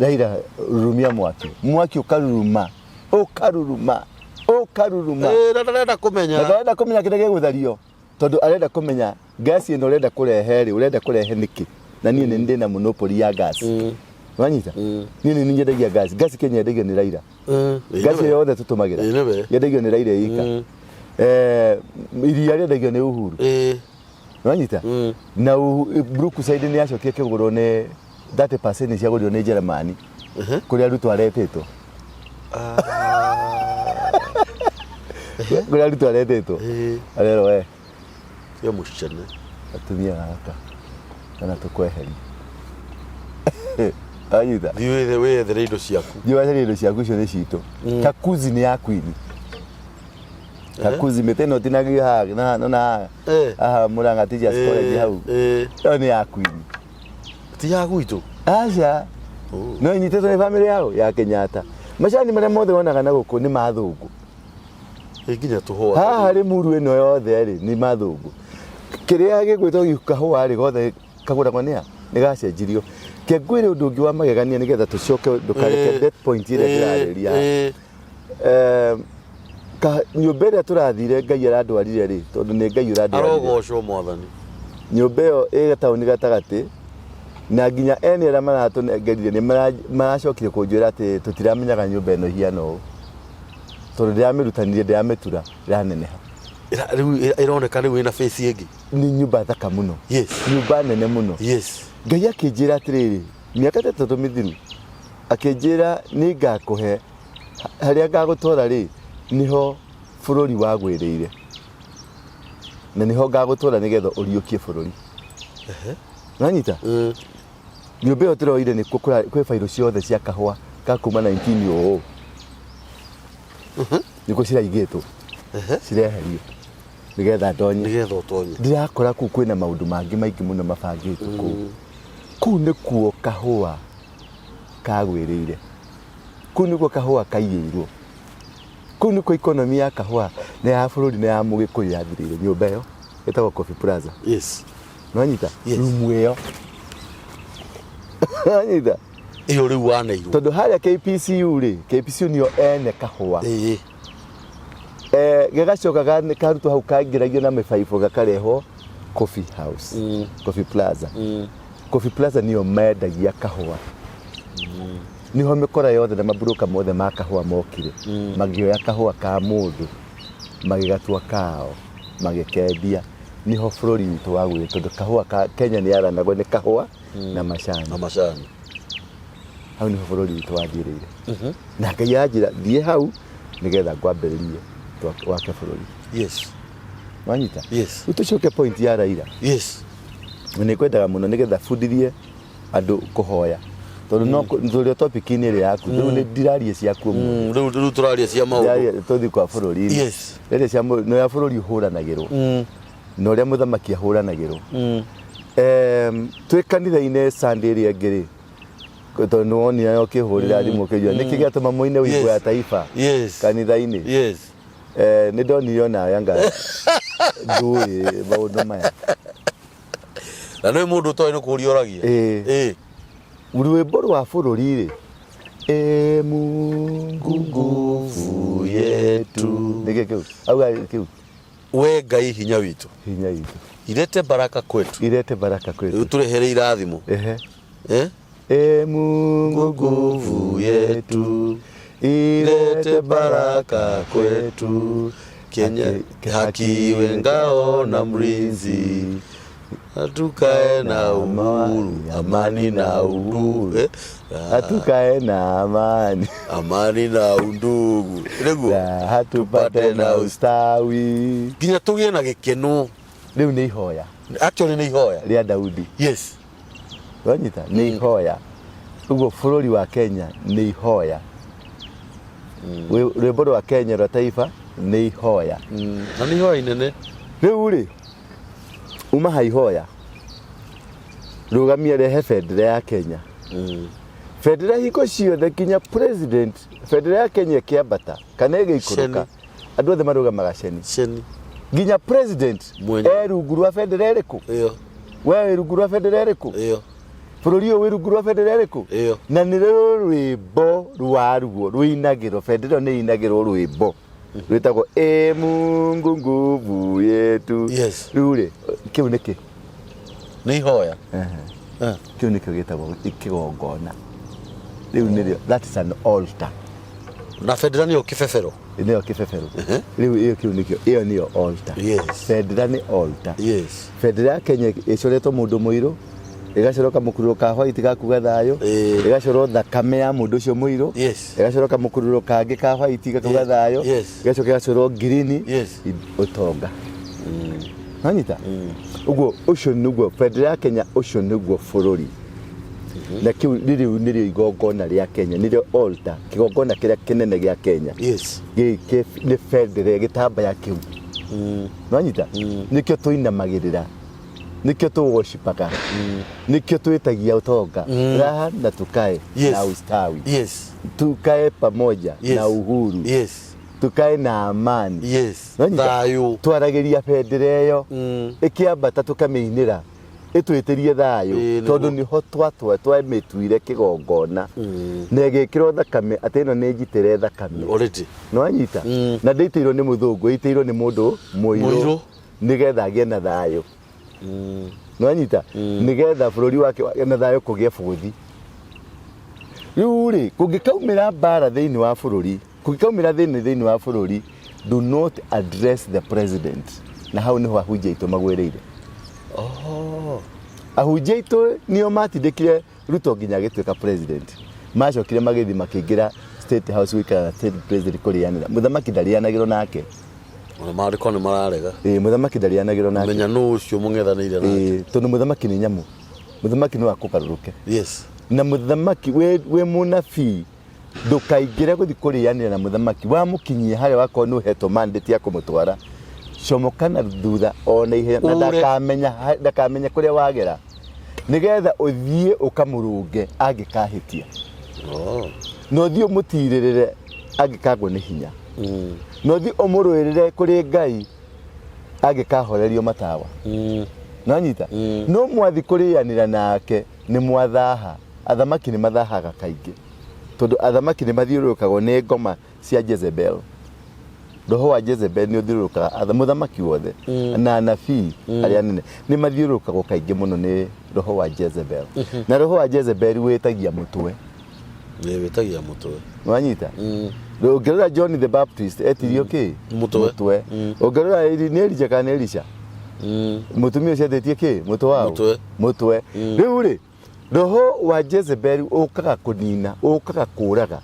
Raila rurumia mwaki, mwaki ũkaruruma, ũkaruruma, ũkaruruma. Na ndarenda kũmenya. Na ndarenda kũmenya kĩrĩa gĩgũthario, tondũ arenda kũmenya ngasi ĩno ũrenda kũrehe rĩ, ũrenda kũrehe nĩkĩ, na niĩ nĩ ndĩ na monopoly ya gas. Wanyita? Niĩ nĩ nyendagia gas. Gas Kenya yendagio nĩ Raila. Gas ĩyo yothe tũtũmagĩra Ĩĩ, nĩwe. yendagio nĩ Raila ika. Iria rĩendagio nĩ Uhuru. Wanyita? Na Brookside nĩ yacokire kĩgũrwo nĩ 30% nĩ ciagũrirwo nĩ Jeremani kũrĩa Ruto aretĩtwo, kũrĩa Ruto aretĩtwo, arerwo we Tiga mũcene. Atumia gaka kana tũkweheria. Wanyita? Thiĩ wĩyethere indo ciaku. Thiĩ wacarie indo ciaku, icio nĩ citũ. Kakuzi nĩ ya Queen. Kakuzi mĩtĩ ĩno ĩtinagio haha na na haha haha Murang'a Teachers College hau, ĩyo nĩ ya Queen. Ti ya gwitũ. Aca. No ĩnyitĩtwo nĩ bamĩrĩ yao ya Kenyatta. Macani marĩa mothe wonaga na gũkũ nĩ mathũngũ. Ĩ nginya tũhũa. Haha rĩ, muru ĩno yothe rĩ nĩ mathũngũ. Kĩrĩa gĩgwĩtwo kahũa rĩ, gothe kagũragwo nĩ a nĩ gacenjirio. Ke ngwĩre ũndũ ũngĩ wa magegania nĩgetha tũcoke, ndũkareke death point ĩrĩa ndĩrarĩria haha. Nyũmba ĩrĩa tũrathire Ngai arandwarire rĩ, tondũ nĩ Ngai ũrandwarire. Arogocwo Mwathani. Nyũmba ĩyo ĩ taũni gatagatĩ, na nginya ene arĩa maratũnengerire nĩ maracokire kũnjĩra atĩ tũtiramenyaga nyũmba ĩno ĩhiana ũũ, tondũ ndĩramĩrutanire, ndĩramĩtura, ĩraneneha. Rĩu ĩroneka rĩu ĩna face ĩngĩ. Nĩ nyũmba thaka mũno. Nyũmba nene mũno. Ngai akĩnjĩra atĩrĩrĩ, mĩaka ta 3 mĩthiru, akĩnjĩra nĩ ngakũhe harĩa ngagũtwara rĩ, nĩho bũrũri wagwĩrĩire, na nĩho ngagũtwara nĩgetha ũriũkie bũrũri. Wanyita? Nyũmba ĩyo tũroire nĩkuo kwĩ bairũ ciothe cia kahũa ka kuma 19 ũũ, nĩkuo ciraigĩtwo, cireherio nĩgetha ndonye. Nĩgetha ũtonye. Ndirakora kũu kwĩna maũndũ mangĩ maingĩ mũno mabangĩtwo kũu. Kũu nĩkuo kahũa kagwĩrĩire, kũu nĩkuo kahũa kaiyĩirwo, kũu nĩkuo economy ya kahũa na ya bũrũri na ya mũgĩkũyũ yathirĩire. Nyũmba ĩyo ĩtagwo Coffee Plaza. Nwanyita? Yes. Rumu ĩyo, nwanyita? Ĩyo rĩu waneirwo. Tondũ harĩa KPCU rĩ, KPCU nĩo ene kahũa. Gagacoka karutwo hau, kaingĩragio na mĩbaibũ, gakarehwo Coffee House, Coffee Plaza. Coffee Plaza nĩo mendagia kahũa, niho mĩkora yothe na maburoka mothe ma kahũa mokire, magĩoya kahũa ka mũndũ, magĩgatua kao, magĩkendia. Niho bũrũri witũ wagwire tondũ kahũa ka Kenya nĩ yaranagwo nĩ kahũa na macani. Na macani. Hau niho bũrũri witũ wathiĩrĩire. Na Ngai anjĩra thiĩ hau nĩgetha ngwambĩrĩrie wake bũrũri. Wanyita? Yes. Rĩu tũcoke point ya Raila. Nĩ ngwendaga mũno nĩgetha bundithie andũ kũhoya tondũ no tũrĩ o topic-inĩ ĩrĩa yaku rĩu nĩ ndiraria ciaku ũmũthĩ. Rĩu tũraria cia maũndũ. Ndiraria tũthiĩ kwa bũrũri-inĩ. Ndiraria cia na ũrĩa bũrũri ũhũranagĩrwo na ũrĩa mũthamaki ahũranagĩrwo. Twĩ kanitha-inĩ Sunday ĩrĩa ĩngĩ rĩ, tondũ nĩ wonire ũkĩhũrĩra thimũ ũkĩnjũria nĩkĩ gĩatũma mũine wimbo ya taifa kanitha-inĩ. Nĩ ndonire onawe anga ndũĩ maũndũ maya. Na nĩ mũndũ ũtoĩ nĩ kũũria ũragia. Ĩĩ. Ĩĩ. Rwĩmbo rwa bũrũri rĩ, Ee Mungu nguvu yetu, nĩkĩ kĩu auga kĩu? We Ngai hinya witũ. Hinya witũ. Ilete baraka kwetu. Ilete baraka kwetu. Rĩu tũrehere irathimo. Ehe. Eh? E Mungu nguvu yetu, ilete baraka kwetu. Kenya haki iwe ngao na mlinzi, tukae na uhuru, amani na undugu. Eh? Hatukae na amani. Amani na undugu. Nĩguo? Raha tupate na ustawi. Nginya tũgĩe na gĩkeno. Rĩu nĩ ihoya. Actually nĩ ihoya. Rĩa Daudi. Wanyita? Nĩ ihoya. Ũguo bũrũri wa Kenya nĩ ihoya. Rwĩmbo rwa Kenya rwa taifa nĩ ihoya. Na nĩ ihoya inene. Rĩu rĩ, uma ha ihoya, rũgamia rehe bendera ya Kenya. Bendera hingo ciothe nginya president, bendera ya Kenya ĩkĩambata kana ĩgĩikũrũka, Ceni. andũ othe marũgamaga ceni. Ceni. Nginya president Mwenye. e rungu rwa bendera ĩrĩkũ? Ĩyo. We wĩ rungu rwa bendera ĩrĩkũ? Ĩyo. Bũrũri ũyũ wĩ rungu rwa bendera ĩrĩkũ? Ĩyo. Na nĩ rwĩmbo rwaruo rũinagĩrwo, bendera ĩyo nĩ ĩinagĩrwo rwĩmbo rwĩtagwo Ee Mungu nguvu yetu. Rĩu rĩ, kĩu nĩ kĩ? Nĩ ihoya. Kĩu nĩkĩo gĩtagwo kĩgongona. Rĩu nĩrĩo, that is an altar. Na bendera nĩyo kĩbebero. Nĩyo kĩbebero. Rĩu ĩyo kĩu nĩkĩo, ĩyo nĩyo altar. Bendera nĩ altar. Bendera ya Kenya ĩcoretwo mũndũ mũirũ, ĩgacorwo kamũkururo ka white ga kuga thayũ, ĩgacorwo thakame ya mũndũ ũcio mũirũ, ĩgacorwo kamũkururo kangĩ ka white ga kuga thayũ, ĩgacoka ĩgacorwo green, ũtonga. Wanyita? Ũguo ũcio nĩguo bendera ya Kenya, ũcio nĩguo bũrũri. Na kĩu rĩu nĩrĩo igongona rĩa Kenya, nĩrĩo altar, kĩgongona kĩrĩa kĩnene gĩa Kenya. Gĩkĩ nĩ bendera, gĩtambaya kĩu. Wanyita? Nĩkĩo tũinamagĩrĩra, nĩkĩo tũworshipaga, nĩkĩo twĩtagia ũtonga, raha na tukae na ustawi. Tukae pamoja na uhuru. Tukae na amani. Wanyita? Thayũ. Twaragĩria bendera ĩyo, ĩkĩambata tũkamĩinĩra, ĩtwĩtĩrie thayũ, tondũ nĩho twamĩtuire kĩgongona. Na ĩgĩkĩrwo thakame, atĩ ĩno nĩ njitĩre thakame. Already. Nĩwanyita? Na ndĩitĩirwo nĩ mũthũngũ, ĩitĩirwo nĩ mũndũ mũirũ. Mũirũ. Nĩgetha agĩe na thayũ. Nĩwanyita? Nĩgetha bũrũri wake wagĩe na thayũ kũgĩe bũthi. Rĩu rĩ, kũngĩkaumĩra mbara thĩinĩ wa bũrũri, kũngĩkaumĩra thĩinĩ thĩinĩ wa bũrũri, do not address the president. Na hau nĩho ahunjia aitũ magwĩrĩire. Ahunjia aitũ nĩo matindĩkire Ruto nginya agĩtuĩka president. Macokire magĩthiĩ makĩingĩra State House gũikara na state president kũrĩanĩra. Mũthamaki ndarĩanagĩrwo nake. Ona maandĩko nĩ mararega. Ĩĩ, mũthamaki ndarĩanagĩrwo nake. Menya nũ ũcio mũng'ethanĩire nake. Ĩĩ, tondũ mũthamaki nĩ nyamũ. Mũthamaki no akũgarũrũke. Na mũthamaki wĩ mũnabii ndũkaingĩre gũthiĩ kũrĩanĩra na mũthamaki. Wamũkinyia harĩa wakorwo nĩ ũhetwo mandate ya kũmũtwara, comoka na thutha o na ihenya, na Ũre. ndakamenya kũrĩa wagera, nĩgetha ũthiĩ ũkamũrũnge angĩkahĩtia. Na ũthiĩ ũmũtirĩrĩre angĩkagwo nĩ hinya. Na ũthiĩ ũmũrũĩrĩre kũrĩ Ngai angĩkahorerio matawa. Nĩwanyita? No mwathi kũrĩanĩra nake nĩ mwathaha. Athamaki nĩ mathahaga kaingĩ, tondũ athamaki nĩ mathiũrũrũkagwo nĩ ngoma cia Jezebel. Roho wa Jezebel nĩ ũthiũrũrũkaga mũthamaki wothe na anabii arĩa anene nĩ mathiũrũrũkagwo kaingĩ mũno nĩ roho wa Jezebel. Na roho wa Jezebel wĩtagia mũtwe. Nĩ wĩtagia mũtwe. Nĩwanyita? Ũngĩrora John the Baptist etirio kĩ? Mũtwe. Mũtwe. Ũngĩrora nĩ Elijah kana nĩ Elisha? Mũtumia ũcio etĩtie kĩ? Mũtwe waũ? Mũtwe. Mũtwe. Rĩu rĩ, roho wa Jezebel ũkaga kũnina, ũkaga kũraga.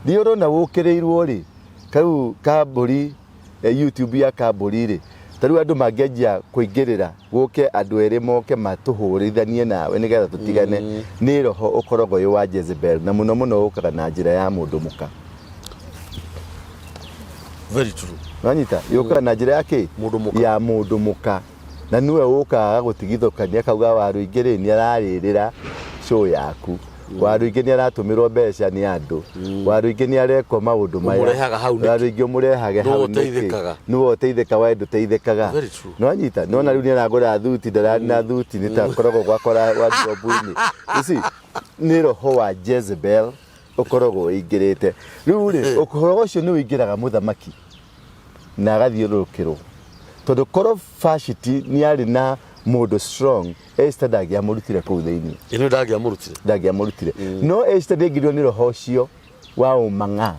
Rĩrĩa ũrona wũkĩrĩirwo rĩ, kau kambũri, YouTube ya kambũri rĩ, ta rĩu andũ mangĩanjia kũingĩrĩra, gũke andũ erĩ moke matũhũrithanie nawe nĩgetha tũtigane, nĩ roho ũkoragwo wĩ wa Jezebel, na mũno mũno ũkaga na njĩra ya mũndũ mũka. Very true. Wanyita? Yũkaga na njĩra ya kĩ? Mũndũ mũka. Ya mũndũ mũka. Na nĩwe ũkaga agagũtigithũkania akauga Waruingĩ rĩ nĩ ararĩrĩra show yaku. Waruingĩ nĩ aratũmĩrwo mbeca nĩ andũ. Waruingĩ nĩ arekwo maũndũ maya. Ũmũrehaga hau nĩkĩ? Waruingĩ ũmũrehage Nĩwe hau nĩkĩ? ũteithĩkaga. Nĩwe ũteithĩkaga we ndũteithĩkaga. Very true. Nĩwanyita? Nĩwona rĩu nĩ aragũra thuti ndararĩ na thuti nĩ ta akoragwo gwakwa wardrobe-inĩ. You see, nĩ roho wa Jezebel ũkoragwo ũingĩrĩte. Rĩu rĩ, ũhoro ũcio nĩ ũingĩraga mũthamaki na agathiũrũrũkĩrwo. Tondũ korwo Vashti nĩ arĩ na mũndũ strong, Esther ndangĩamũrutire kũu thĩinĩ. Ĩno ndangĩamũrutire. Ndangĩamũrutire. No Esther ndaingĩrirwo nĩ roho ũcio wa ũmang'a,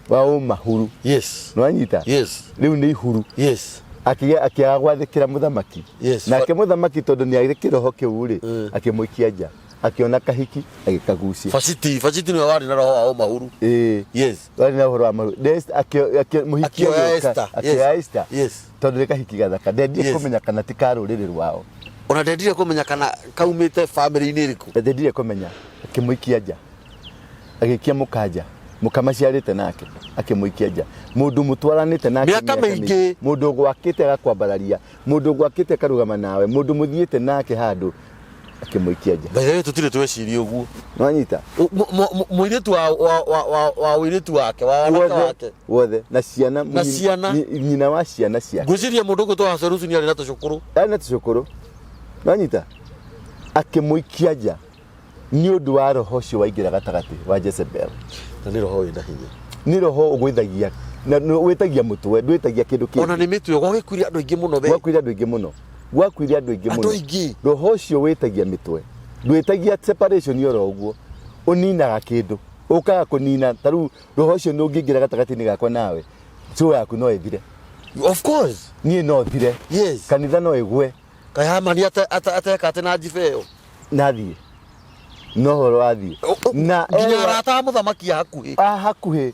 wa ũmahuru. Yes. Nĩwanyita? Yes. Rĩu nĩ ihuru. Yes. Akĩaga gwathĩkĩra mũthamaki. Yes. Nake mũthamaki tondũ nĩ arĩ kĩroho kĩu rĩ, akĩmũikia nja. Akĩona kahiki agĩkagucia. Vashti, Vashti nĩwe warĩ na roho wa ũmahuru. Ĩĩ. Yes. Warĩ na ũhoro wa mahuru. Mũhiki Akĩoya agĩũka, Esther. Akĩoya Esther. Yes. Tondũ nĩ kahiki gathaka. Ndendire Yes. kũmenya kana ti ka rũrĩrĩ rwao. Ona ndendire kũmenya kana kaumĩte family-inĩ ĩrĩkũ. Ndendire kũmenya. Akĩmũikia nja. Agĩikia mũka nja. Mũka maciarĩte nake. Akĩmũikia nja. Mũndũ mũtwaranĩte nake Mĩaka mĩingĩ. Mũndũ ũgwakĩte agakwambararia. Mũndũ ũgwakĩte akarũgama nawe. Mũndũ mũthiĩte nake handũ. Akĩmũikia nja. By the way, tũtirĩ tweciria ũguo. Nĩwanyita? Mũirĩtu wa ũirĩtu wake, wa wanake Wothe, wake. wothe. Na ciana, Na ciana. Nyina wa ciana ciake. Ngwĩciria mũndũ ũgwĩtwo Ahasuerusu nĩ arĩ na tũcũkũrũ. Arĩ na tũcũkũrũ. Nĩwanyita? Akĩmũikia nja nĩ ũndũ wa roho ũcio waingĩra gatagatĩ wa Jezebel. Na nĩ roho wĩna hinya. Nĩ roho ũgwĩthagia, na nĩ wĩtagia mũtwe, ndwĩtagia kĩndũ kĩngĩ. Ona nĩ mĩtwe, gwagĩkuire andũ aingĩ mũno we. Gwakuire andũ aingĩ mũno. Gwakuire andũ aingĩ Andũ mũno. aingĩ. Roho ũcio wĩtagia mĩtwe. Ndwĩtagia separation oro ũguo. Ũninaga kĩndũ. Ũkaga kũnina, ta rĩu roho ũcio nĩ ũngĩingĩra gatagatĩ-inĩ gakwa nawe, show yaku no ĩthire. Of course. Niĩ no thire. Yes. Kanitha no ĩgwe. Kaĩ Hamani ateka atĩ na njibe ĩyo? Nathiĩ. No horo wathiĩ. Na Nginya erwa arata a mũthamaki a hakuhĩ. A hakuhĩ.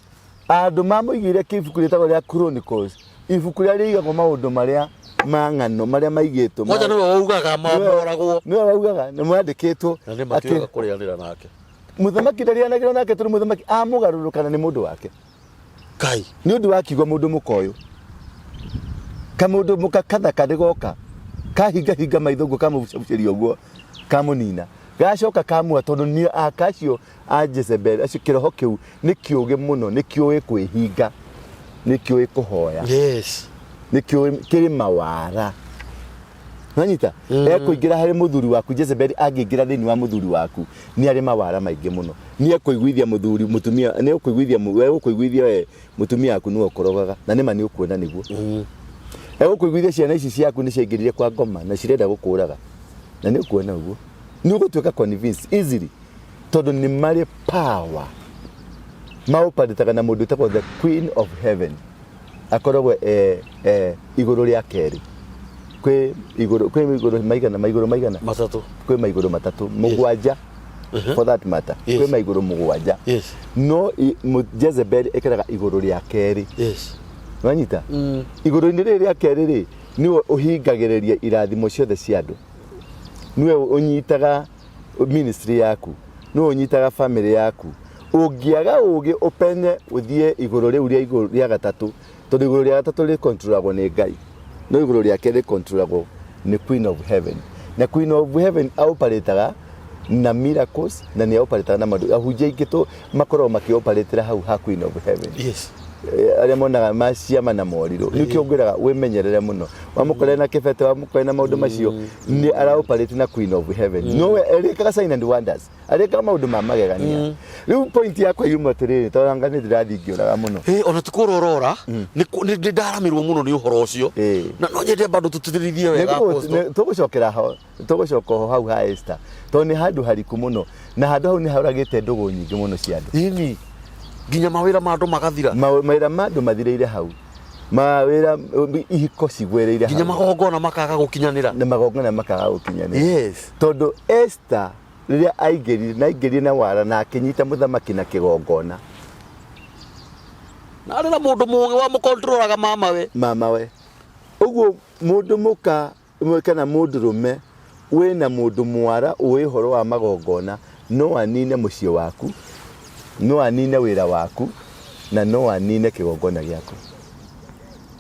Andũ mamũigĩire kĩbuku rĩtagwo rĩa Chronicles. Ibuku rĩrĩa rĩigagwo maũndũ marĩa ma ng'ano, marĩa maigĩtwo. Kwanja nĩwe waugaga moragwo. Nĩwe waugaga, nĩ mwandĩkĩtwo. Na nĩ matioga kũrĩanĩra nake. Mũthamaki ndarĩanagĩra nake tondũ mũthamaki amũgarũrũkana nĩ mũndũ wake. Kai. Nĩ ũndũ wa kiugo mũndũ mũka ũyũ. Kamũndũ mũka kathaka nĩ goka. Kahingahinga maitho ũguo kamũbucabucĩria ũguo. Kamũnina. Gacoka kamua tondũ nĩ aka acio a Jezebel, acio kĩroho kĩu nĩ kĩũgĩ mũno, nĩ kĩũĩ kwĩhinga, nĩ kĩũĩ kũhoya. Yes. Nĩ kĩũĩ kĩrĩ mawara. Nanyita? Ekũingĩra harĩ mũthuri waku, Jezebel angĩingĩra thĩinĩ wa mũthuri waku, nĩ arĩ mawara maingĩ mũno. Nĩ ekũiguithia mũthuri, mũtumia, nĩ ekũiguithia, we ũkũiguithia we mũtumia waku nĩwe ũkũrogaga, na nĩma nĩ ũkuona nĩguo. Egũkũiguithia ciana ici ciaku nĩ ciaingĩrire kwa ngoma na cirenda gũkũraga, na nĩ ũkuona ũguo. Nĩ ũgũtuĩka convinced easily tondũ nĩ marĩ power. Maũparĩtaga na mũndũ wĩtagwo the Queen of Heaven. Akoragwo e igũrũ rĩa kerĩ. Kwĩ igũrũ, kwĩ igũrũ maigana, maigũrũ maigana? Matatũ. Kwĩ maigũrũ matatũ, mũgwanja. For that matter. Yes. Kwĩ maigũrũ mũgwanja. Yes. No Jezebel ĩkaraga igũrũ rĩa kerĩ. Yes. Wanyita? Igũrũ-inĩ rĩrĩ rĩa kerĩ rĩ, nĩwe ũhingagĩrĩria irathimo ciothe cia andũ. Nĩwe ũnyitaga ministry yaku, nĩwe ũnyitaga family yaku. Ũngĩaga ũgĩ ũpenye ũthiĩ igũrũ rĩu rĩa igũrũ rĩa gatatũ, tondũ igũrũ rĩa gatatũ rĩkontrolagwo nĩ Ngai, no igũrũ rĩa kerĩ rĩkontrolagwo nĩ Queen of Heaven. Na Queen of Heaven aoparĩtaga na miracles, na nĩ aoparĩtaga na maũndũ. Ahunjia aingĩ tũ makoragwo makĩoparĩtĩra hau ha Queen of Heaven. Yes. Arĩa monaga maciama na morirũ. Nĩkĩo ngwĩraga wĩmenyerere mũno. Wamũkorera na kĩbete, wamũkorera na maũndũ macio, nĩ araoparĩte na Queen of Heaven. No we arĩkaga sign and wonders. Arĩkaga maũndũ ma magegania. Rĩu point yakwa yuma atĩrĩrĩ, tondũ anga nĩ ndĩrathiĩ ngĩũraga mũno. Hĩ, ona ti kũũra ũrora, nĩ ndaramirwo mũno nĩ ũhoro ũcio. Na no nyende bado tũtĩtĩrithie wega, Apostle. Tũgũcokera ho, tũgũcoka ho hau ha Esther. Tondũ nĩ handũ hariku mũno. Na handũ hau nĩ haragĩte ndũgũ nyingĩ mũno cia andũ. Ĩni. Nginya mawĩra ma andũ magathira. Mawĩra ma andũ mathirĩire hau. Mawĩra, ihiko cigwĩrĩire nginya hau. Magongona makaga gũkinyanĩra. Na magongona makaga gũkinyanĩra. Tondũ Esther rĩrĩa aingĩrire na aingĩrire na wara na akĩnyita mũthamaki na kĩgongona. Na arĩ na mũndũ mũgĩ wamũkontrolaga, mamawe. Mamawe. Ũguo mũndũ mũka kana mũndũrũme wĩna mũndũ mwara ũĩ ũhoro wa magongona no anine mũciĩ waku, no anine wĩra waku, na no anine kĩgongona gĩaku.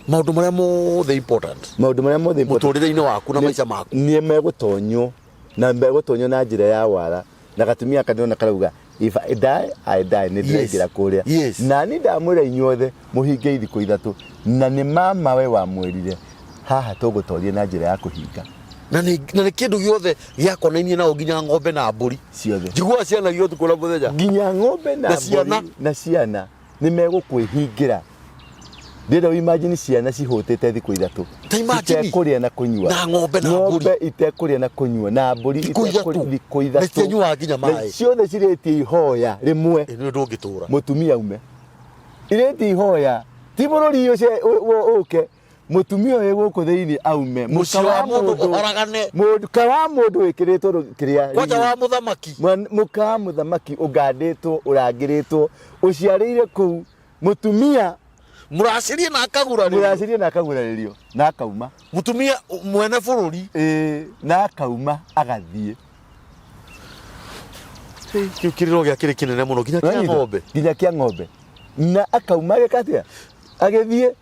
Maũndũ marĩa mothe important. Maũndũ marĩa mothe important. Mũtũrĩre-inĩ waku na maica maku. Nĩ megũtonywo na megũtonywo na njĩra ya wara, na gatumia aka ndĩrona karauga, "If I die, I die." Nĩ ndĩraingĩra kũrĩa. Na niĩ ndamwĩra inyuothe mũhinge ithikũ 3, na nĩ mamawe wamwĩrire haha tũgũtoria na njĩra ya kũhinga. Na nĩ kĩndũ gĩothe gĩakonainie nao, nginya ng'ombe na mbũri. Ciothe. Njiguaga ciana ũtukũ na mũthenya. Nginya ng'ombe na Na ciana. mbũri na ciana nĩ megũkwĩhingĩra. Ndĩrenda imagine ciana cihũtĩte thikũ 3. Ta imagine. Itekũrĩa na kũnyua. Na ng'ombe na mbũri. Ng'ombe itekũrĩa na kũnyua na mbũri Thikũ 3. Thikũ 3. Na citianyuaga nginya Na maĩ. ciothe cirĩtie ihoya rĩmwe. Ĩ, nĩ ndũngĩtũra. Mũtumia ume irĩtie ihoya, ti bũrũri ũcio ũke, mũtumia ũyũ gũkũ thĩinĩ aume. Mũciĩ wa mũndũ ũhoragane. Mũka wa mũndũ wĩkĩrĩtwo kĩrĩa kwanja wa mũthamaki. Mũka wa mũthamaki ũgandĩtwo, ũrangĩrĩtwo, ũciarĩire kũu, mũtumia mũracĩrie na akagurarĩrio. Mũracĩrie na akagurarĩrio na akauma. Mũtumia mwene bũrũri. Ĩĩ, na akauma agathiĩ. Kĩu kĩrĩro gĩa kĩrĩ kĩnene mũno, nginya kĩa Wanyita? ng'ombe. Nginya kĩa ng'ombe, na akauma agĩka atĩa? Agĩthiĩ.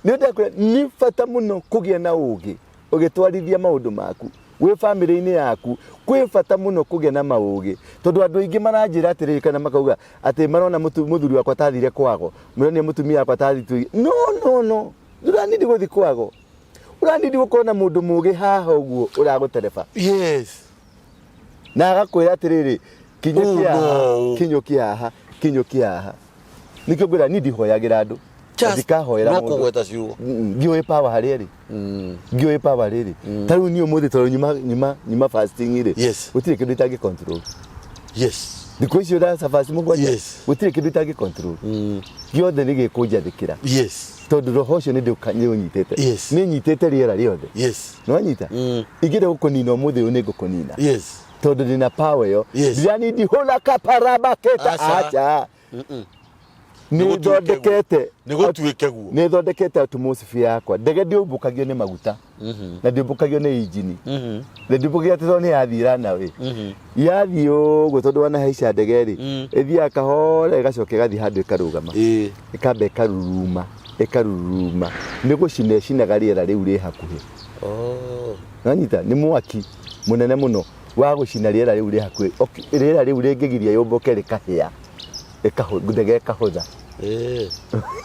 Nĩ ndakwĩra nĩ bata mũno kũgĩa na ũgĩ ũgĩtwarithia maũndũ maku wĩ bamĩrĩ-inĩ yaku. Kwĩ bata mũno kũgĩa na maũgĩ, tondũ andũ aingĩ maranjĩra atĩrĩrĩ, kana makauga atĩ marona mũthuri wakwa tathire kwago, maronire mũtumia wakwa tathi. No, no, no, ndũranindi gũthi kwago, ũranindi gũkorwo na mũndũ mũgĩ haha ũguo ũragũtereba na agakwĩra atĩrĩrĩ, kinyũkia Oh, haha, no. kinyũkia haha, kinyũkia haha. Nĩkĩo ngwĩra niĩ ndihoyagĩra andũ na ndikahoera no mũndũ. Kũgweta ciugo. Ngĩũĩ power harĩa ĩrĩ, ngĩũĩ power rĩrĩ. Ta rĩu niĩ ũmũthĩ, tondũ nyuma fasting rĩ, gũtirĩ kĩndũ itangĩ control. Thikũ icio ndaca fast 7, gũtirĩ kĩndũ itangĩ control. Gĩothe nĩ gĩkũnjathĩkĩra, tondũ roho ũcio nĩ ndĩũnyitĩte. Nĩ nyitĩte rĩera rĩothe. Nĩwanyita? Ingĩenda gũkũnina ũmũthĩ ũyũ, nĩ ngũkũnina, tondũ ndĩna power ĩyo. Ndiranindi hũra kaparabaketa. Aca. Aca, nĩ Nĩ thondekete. Nĩ gũtuĩke guo. Nĩ thondekete atmosphere yakwa. Ndege ndĩũmbũkagio nĩ maguta, na ndĩũmbũkagio nĩ injini, na ndĩũmbũkagio atĩ tondũ nĩ yathiĩ ranawe, yathiĩ ũguo, tondũ wanahaica ndege rĩ, ĩthiaga kahora, ĩgacoka ĩgathiĩ handũ ĩkarũgama, ĩkamba ĩkaruruma, ĩkaruruma, nĩ gũcina ĩcinaga rĩera rĩu rĩ hakuhĩ. Nanyita nĩ mwaki mũnene mũno wa gũcina rĩera rĩu rĩ hakuhĩ. Rĩera rĩu rĩngĩgiria yũmbũke, rĩkahĩa, ndege ĩkahũtha.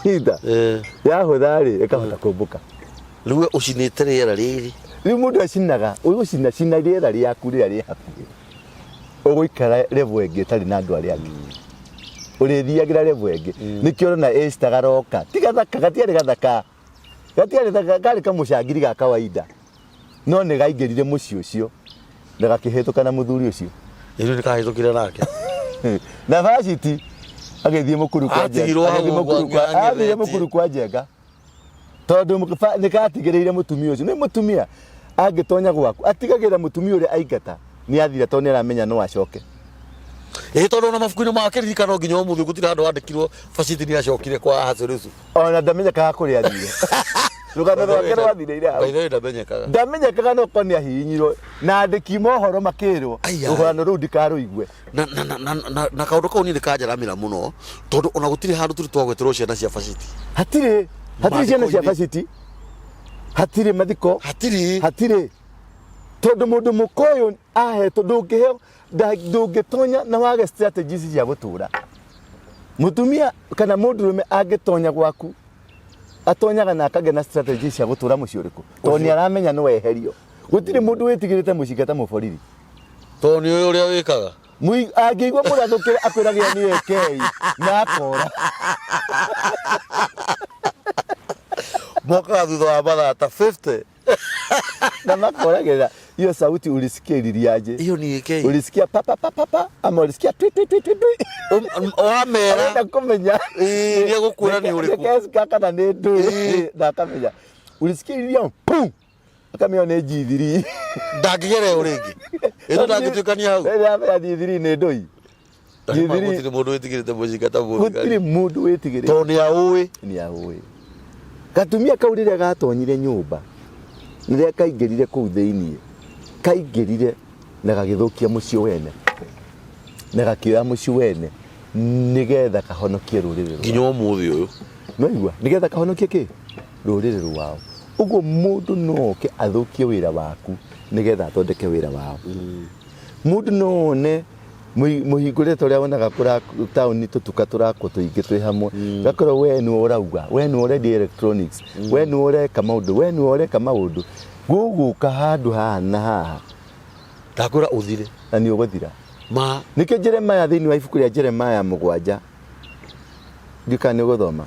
Nyita? Yahũtha rĩ, ĩkahota kũmbũka. Rĩu we ũcinĩte rĩera rĩrĩ. Rĩu mũndũ acinaga, ũgũcina cina rĩera rĩaku rĩrĩa rĩ hakuhĩ, ũgũikara level ĩngĩ ĩtarĩ na andũ arĩa angĩ, ũrĩthiagĩra level ĩngĩ. Nĩkĩo ũrona Esther garoka ti gathaka, gatiarĩ gathaka, gatiarĩ thaka, karĩ kamũcangiri ga kawaida, no nĩ gaingĩrire mũciĩ ũcio na gakĩhĩtũka na mũthuri ũcio. Rĩu nĩ kahĩtũkire nake. Na Vashti agĩthiĩ mũkuru kwa Njenga. Atigirwo hau Agĩthiĩ mũkuru ũguo athire ang'ethetie. Mũkuru kwa Njenga, tondũ nĩ katigĩrĩire mũtumia ũcio. Nĩ mũtumia angĩtonya gwaku, atigagĩrĩra mũtumia ũrĩa aingata nĩ athira, tondũ nĩ aramenya no acoke. Ĩ, tondũ ona mabuku-inĩ ma kĩririkano nginya ũmũthĩ gũtirĩ handũ handĩkirwo Vashti nĩ acokire kwa Ahasuerusu. Ona ndamenyekaga kũrĩa athire, rũgano rwake rwathirĩire hau. By the way, ndamenyekaga. Ndamenyekaga, no korwo nĩ ahihinyirwo na andĩki mohoro makĩrwo. Ai, ai. Rũgano rũu ndikarũigue. Na kaũndũ kau niĩ nĩ kanjaramĩra mũno, tondũ ona gũtirĩ handũ tũrĩ twagweterwo ciana cia Vashti. Hatirĩ, hatirĩ ciana cia Mathiko-inĩ. Vashti, hatirĩ mathiko. Hatirĩ. Hatirĩ, tondũ mũndũ mũka ũyũ ahetwo, ndũngĩheo ndũngĩtonya na wage strategies cia gũtũra. Mũtumia kana mũndũrũme angĩtonya gwaku, atonyaga na akagĩa na strategies cia gũtũra mũciĩ ũrĩkũ, tondũ nĩ aramenya no eherio. Gũtirĩ mũndũ wĩtigĩrĩte mũcinga ta mũborithi. Tondũ nĩ ũĩ ũrĩa wĩkaga. Angĩigua mũrathũkĩre, akwĩragĩra nĩ ekei na akora. Mokaga thutha wa mathaa ta 50. Na makoragĩrĩra. Hiyo sauti ulisikia ililiaje? Hiyo ni ĩkĩ? Ulisikia pa pa pa pa pa ama ulisikia twi twi twi twi twi? Wamera. Arenda kũmenya. Ĩĩ, nĩegũkwĩra nĩ ũrĩkũ. Nĩ Jessica kana nĩ ndũĩ. Ĩĩ. Na akamenya. Ulisikia ililia pum. Akamenya nĩ G3. Ndangĩgera ĩyo rĩngĩ. Ĩno ndangĩtuĩkania hau. Rĩrĩa amenya G3 nĩ ndũi. G3 Gũtirĩ mũndũ wĩtigĩrĩte mũcinga ta gũtirĩ mũthigari. mũndũ wĩtigĩrĩte. Tondũ nĩ aũĩ. Nĩ aũĩ. Gatumia kau rĩrĩa gatonyire nyũmba, rĩrĩa kaingĩrire kũu thĩiniĩ, kaingĩrire na gagĩthũkia mũciĩ wene, na gakĩoya mũciĩ wene nĩgetha kahonokie rũrĩrĩ rwao. Nginya ũmũthĩ ũyũ. Nĩwaigua? Nĩgetha kahonokie kĩ? Rũrĩrĩ rwao. Ũguo mũndũ no oke athũkie wĩra waku nĩgetha athondeke wĩra wao. Mũndũ no one mũhingũre ta ũrĩa wonaga kũra taũni tũtuka tũrakwo tũingĩ twĩ hamwe, gakorwo we nĩwe ũrauga, we nĩwe ũrendia electronics, we nĩwe ũreka maũndũ, we nĩwe ũreka maũndũ, gũgũka handũ haha na haha Ndakwĩra ũthire. Na nĩ ũgũthira. Ma. Nĩkĩo Jeremiah, thĩinĩ wa ibuku rĩa Jeremiah 7, ndiũĩ kana nĩ ũgũthoma.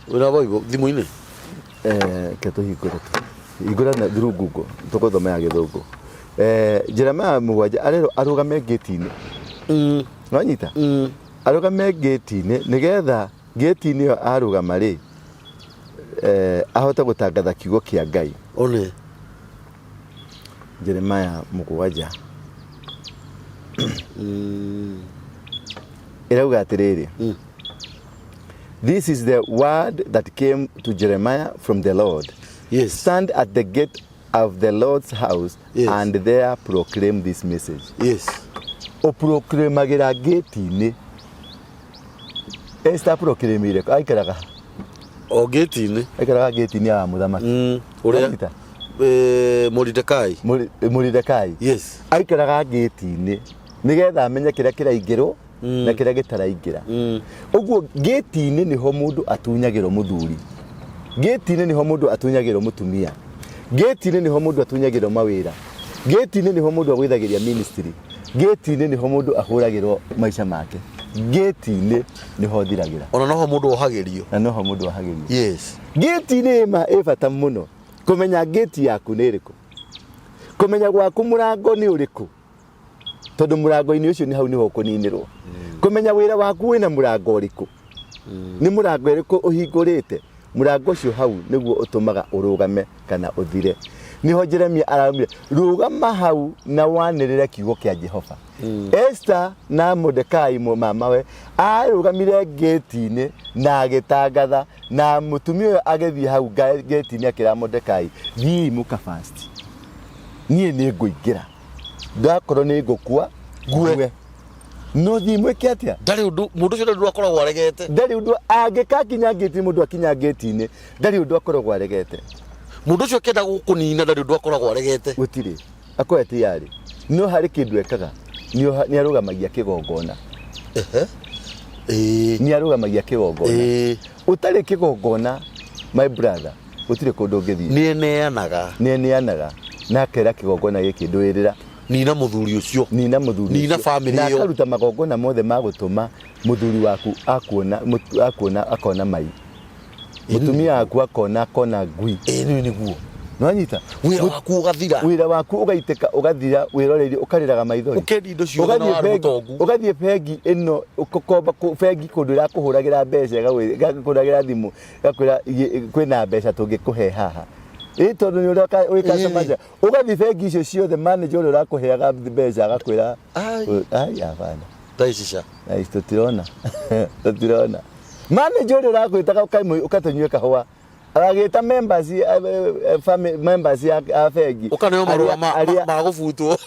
Wĩna Bible thimũ-inĩ? Reke tũhingũre tu. Hingũra na through Google, tũgũthoma ya gĩthũngũ. Jeremiah 7 arerwo arũgame ngĩti-inĩ. Nĩwanyita? Arũgame ngĩti-inĩ nĩgetha ngĩti-inĩ ĩyo arũgama rĩ, ahote gũtangatha kiugo kĩa Ngai. One. Jeremiah 7. Ĩrauga atĩrĩrĩ. This is the word that came to Jeremiah from the Lord. Stand at the gate of the Lord's house and there proclaim this message. Ũproclaimagĩra gate-inĩ. Esther proclaimire, aikaraga. O gate-inĩ. Aikaraga gate-inĩ ya mũthamaki. Ũrĩa? Wanyita? Moridekai. Moridekai. Aikaraga gate-inĩ nĩgetha amenye kĩrĩa kĩraingĩrwo na kĩrĩa gĩtaraingĩra. Ũguo gate-inĩ nĩho mũndũ atunyagĩrwo mũthuri. Gate-inĩ nĩho mũndũ atunyagĩrwo mũtumia. Gate-inĩ nĩho mũndũ atunyagĩrwo mawĩra. Gate-inĩ nĩho mũndũ agũithagĩria ministry. Gate-inĩ nĩho mũndũ ahũragĩrwo maica make. Gate-inĩ nĩho thiragĩra. Ona noho mũndũ ohagĩrio. Na noho mũndũ ohagĩrio. Gate-inĩ ĩ bata mũno kũmenya gate yaku nĩ ĩrĩkũ. Kũmenya gwaku mũrango nĩ ũrĩkũ. Tondũ mũrango-inĩ ũcio nĩ hau nĩho ũkũninĩrwo. Kũmenya wĩra waku wĩna mũrango ũrĩkũ. Nĩ mũrango ũrĩkũ ũhingũrĩte. Mũrango ũcio hau nĩguo ũtũmaga ũrũgame kana ũthire. Nĩho Jeremia araumire, rũgama hau na wanĩrĩre kiugo kĩa Jehova. Esther na Mordekai mamawe arũgamire ngĩti-inĩ na agĩtangatha, na mũtumia ũyũ agĩthiĩ hau ngĩti-inĩ akĩra Mordekai, thiĩi mũka fast, niĩ nĩ ngũingĩra, ndakorwo nĩ ngũkua ngue, no thiĩ mwĩke atĩa? Ndarĩ ũndũ mũndũ ũcio ndarĩ ũndũ akoragwo aregete. Ndarĩ ũndũ angĩkakinya ngĩti, mũndũ akinya ngĩti-inĩ ndarĩ ũndũ akoragwo aregete. Mũndũ ũcio akĩenda gũkũnina ndarĩ ũndũ akoragwo aregete. Gũtirĩ, akorwo tayari, no harĩ kĩndũ ekaga, nĩ arũgamagia kĩgongona. Nĩ arũgamagia kĩgongona. Ũtarĩ kĩgongona, my brother, gũtirĩ kũndũ ũngĩthiĩ. Nĩ eneanaga. Nĩ eneanaga na akera kĩgongona gĩkĩ ndũĩrĩra. Nina mũthuri ũcio. Nina mũthuri Nina ũcio. family Na ĩyo. akaruta magongona mothe ma gũtũma mũthuri waku akuona, akuona, akona mai. Mũtumia waku akona, akona ngui. Nĩ nĩguo. Nĩwanyita? Wĩra waku ũgathira. Wĩra waku ũgaitĩka, ũgathira, wĩroreirie, ũkarĩraga maithori. Ũkendia indo ciothe na Ũgathiĩ warĩ bengi, mũtongu. ũgathiĩ bengi ĩno, ũkomba bengi kũndũ ĩrakũhũragĩra mbeca, ĩgakũhũragĩra thimũ, ĩgakwĩra kwĩna mbeca tũngĩkũhe haha. Ĩ tondũ nĩ ũreka, wĩ customer care. Ũgathiĩ bengi icio ciothe, manager ũrĩa ũrakũheaga mbeca agakwĩra, Ai. Ai, hapana. Thaa ici ca. Thaa ici tũtirona. Tũtirona. Manager ũrĩa ũrakwĩtaga ũkatũnyue kahũa. Agagĩta members ya bengi. Ũkaneo marũa ma gũbutwo.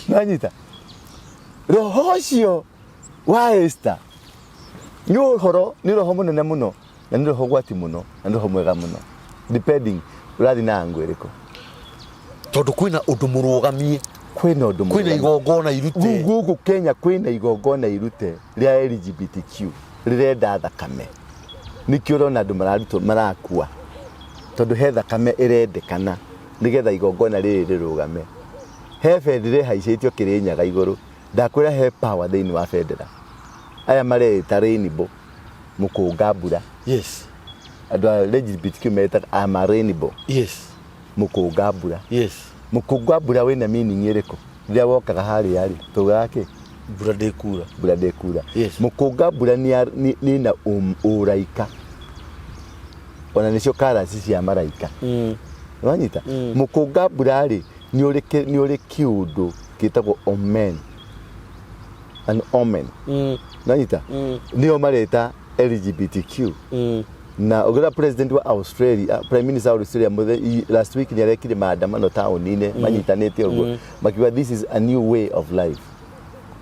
Nanyita. Roho ũcio wa Esther nĩ ũhoro, nĩ roho mũnene mũno, na nĩ roho gwati mũno, na nĩ roho mwega mũno. Depending ũrathiĩ na angle ĩrĩkũ. Tondũ kwĩna ũndũ mũrũgamie. Kwĩna ũndũ Kwĩna mũrũgamie. igongona irute. Gũkũ Kenya kwĩna igongona irute rĩa LGBTQ rĩrenda thakame. Nĩkĩo ũrona andũ mararutwo, marakua. Tondũ he thakame ĩrendekana nĩgetha igongona rĩrĩ rĩrũgame. He bendera ĩhaicĩtio Kĩrĩnyaga igũrũ. Ndakwĩra he power thĩinĩ wa bendera. Aya mareĩta rainbow, mũkũnga mbura. Andũ a LGBTQ metaga I'm a rainbow. Mũkũnga mbura. Mũkũnga mbura wĩna meaning ĩrĩkũ? Rĩrĩa wokaga harĩa rĩ, tugaga kĩ? Mbura ndĩkura. Mbura ndĩkura. Mũkũnga mbura nĩ na ũraika. Ona nĩcio colours cia maraika. Nĩwanyita? Mũkũnga mbura rĩ, nĩ ũrĩ kĩũndũ gĩtagwo omen. An omen. Nĩwanyita? Nĩo mareta LGBTQ. Na ũngĩrora president wa Australia, prime minister wa Australia last week nĩ arekire maandamano taũni-inĩ manyitanĩte ũguo makiuga this is a new way of life.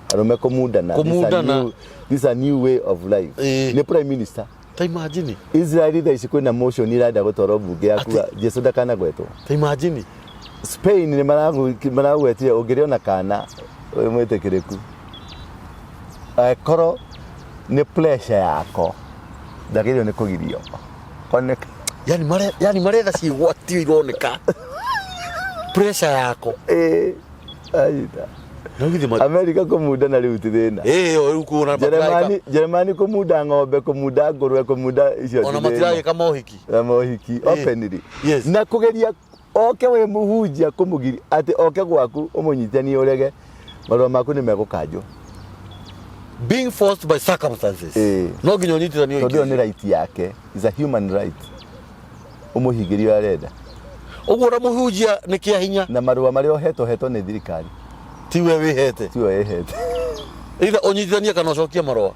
Arũme kũmundana. This is a Kũmundana. This is a new way of life. Nĩ prime minister. Ta imagine. Israel thaa ici kwĩna motion irenda gũtwarwo mbunge ya kuga Jesu ndakanagwetwo. Ta imagine. Spain nĩ maragwetire ũngĩrĩ ona kana wĩ mwĩtĩkĩrĩku angĩkorwo nĩ pressure yako ndagĩrĩirwo nĩ kũgirio. Korwo nĩ Yani mare yani maretha ciĩgwatio ironeka. Pressure yako. Ĩĩ, anyita. No githĩ ma Amerika kũmunda na rĩu ti thĩna. Eh, o rĩu kuona Jeremani Jeremani kũmunda ng'ombe, kũmunda ngũrwe, kũmunda icio ona ti thĩna. matiragĩka mohiki. Na mohiki openly. Na kũgeria oke wĩ mũhunjia kũmũgiri atĩ oke gwaku ũmũnyitanie ũrege marũa maku nĩ megũkanjwo. Being forced by circumstances. No nginya ũnyitithanio. Tondũ ĩyo nĩ right yake, is a human right, ũmũhingĩrie ũrĩa arenda. Ũguo ona mũhunjia nĩ kĩa hinya. Na marũa marĩa ũhetwo hetwo nĩ thirikari. Tiwe wĩhete. Tiwe wĩhete. Either ũnyitithanie kana ũcokie marũa.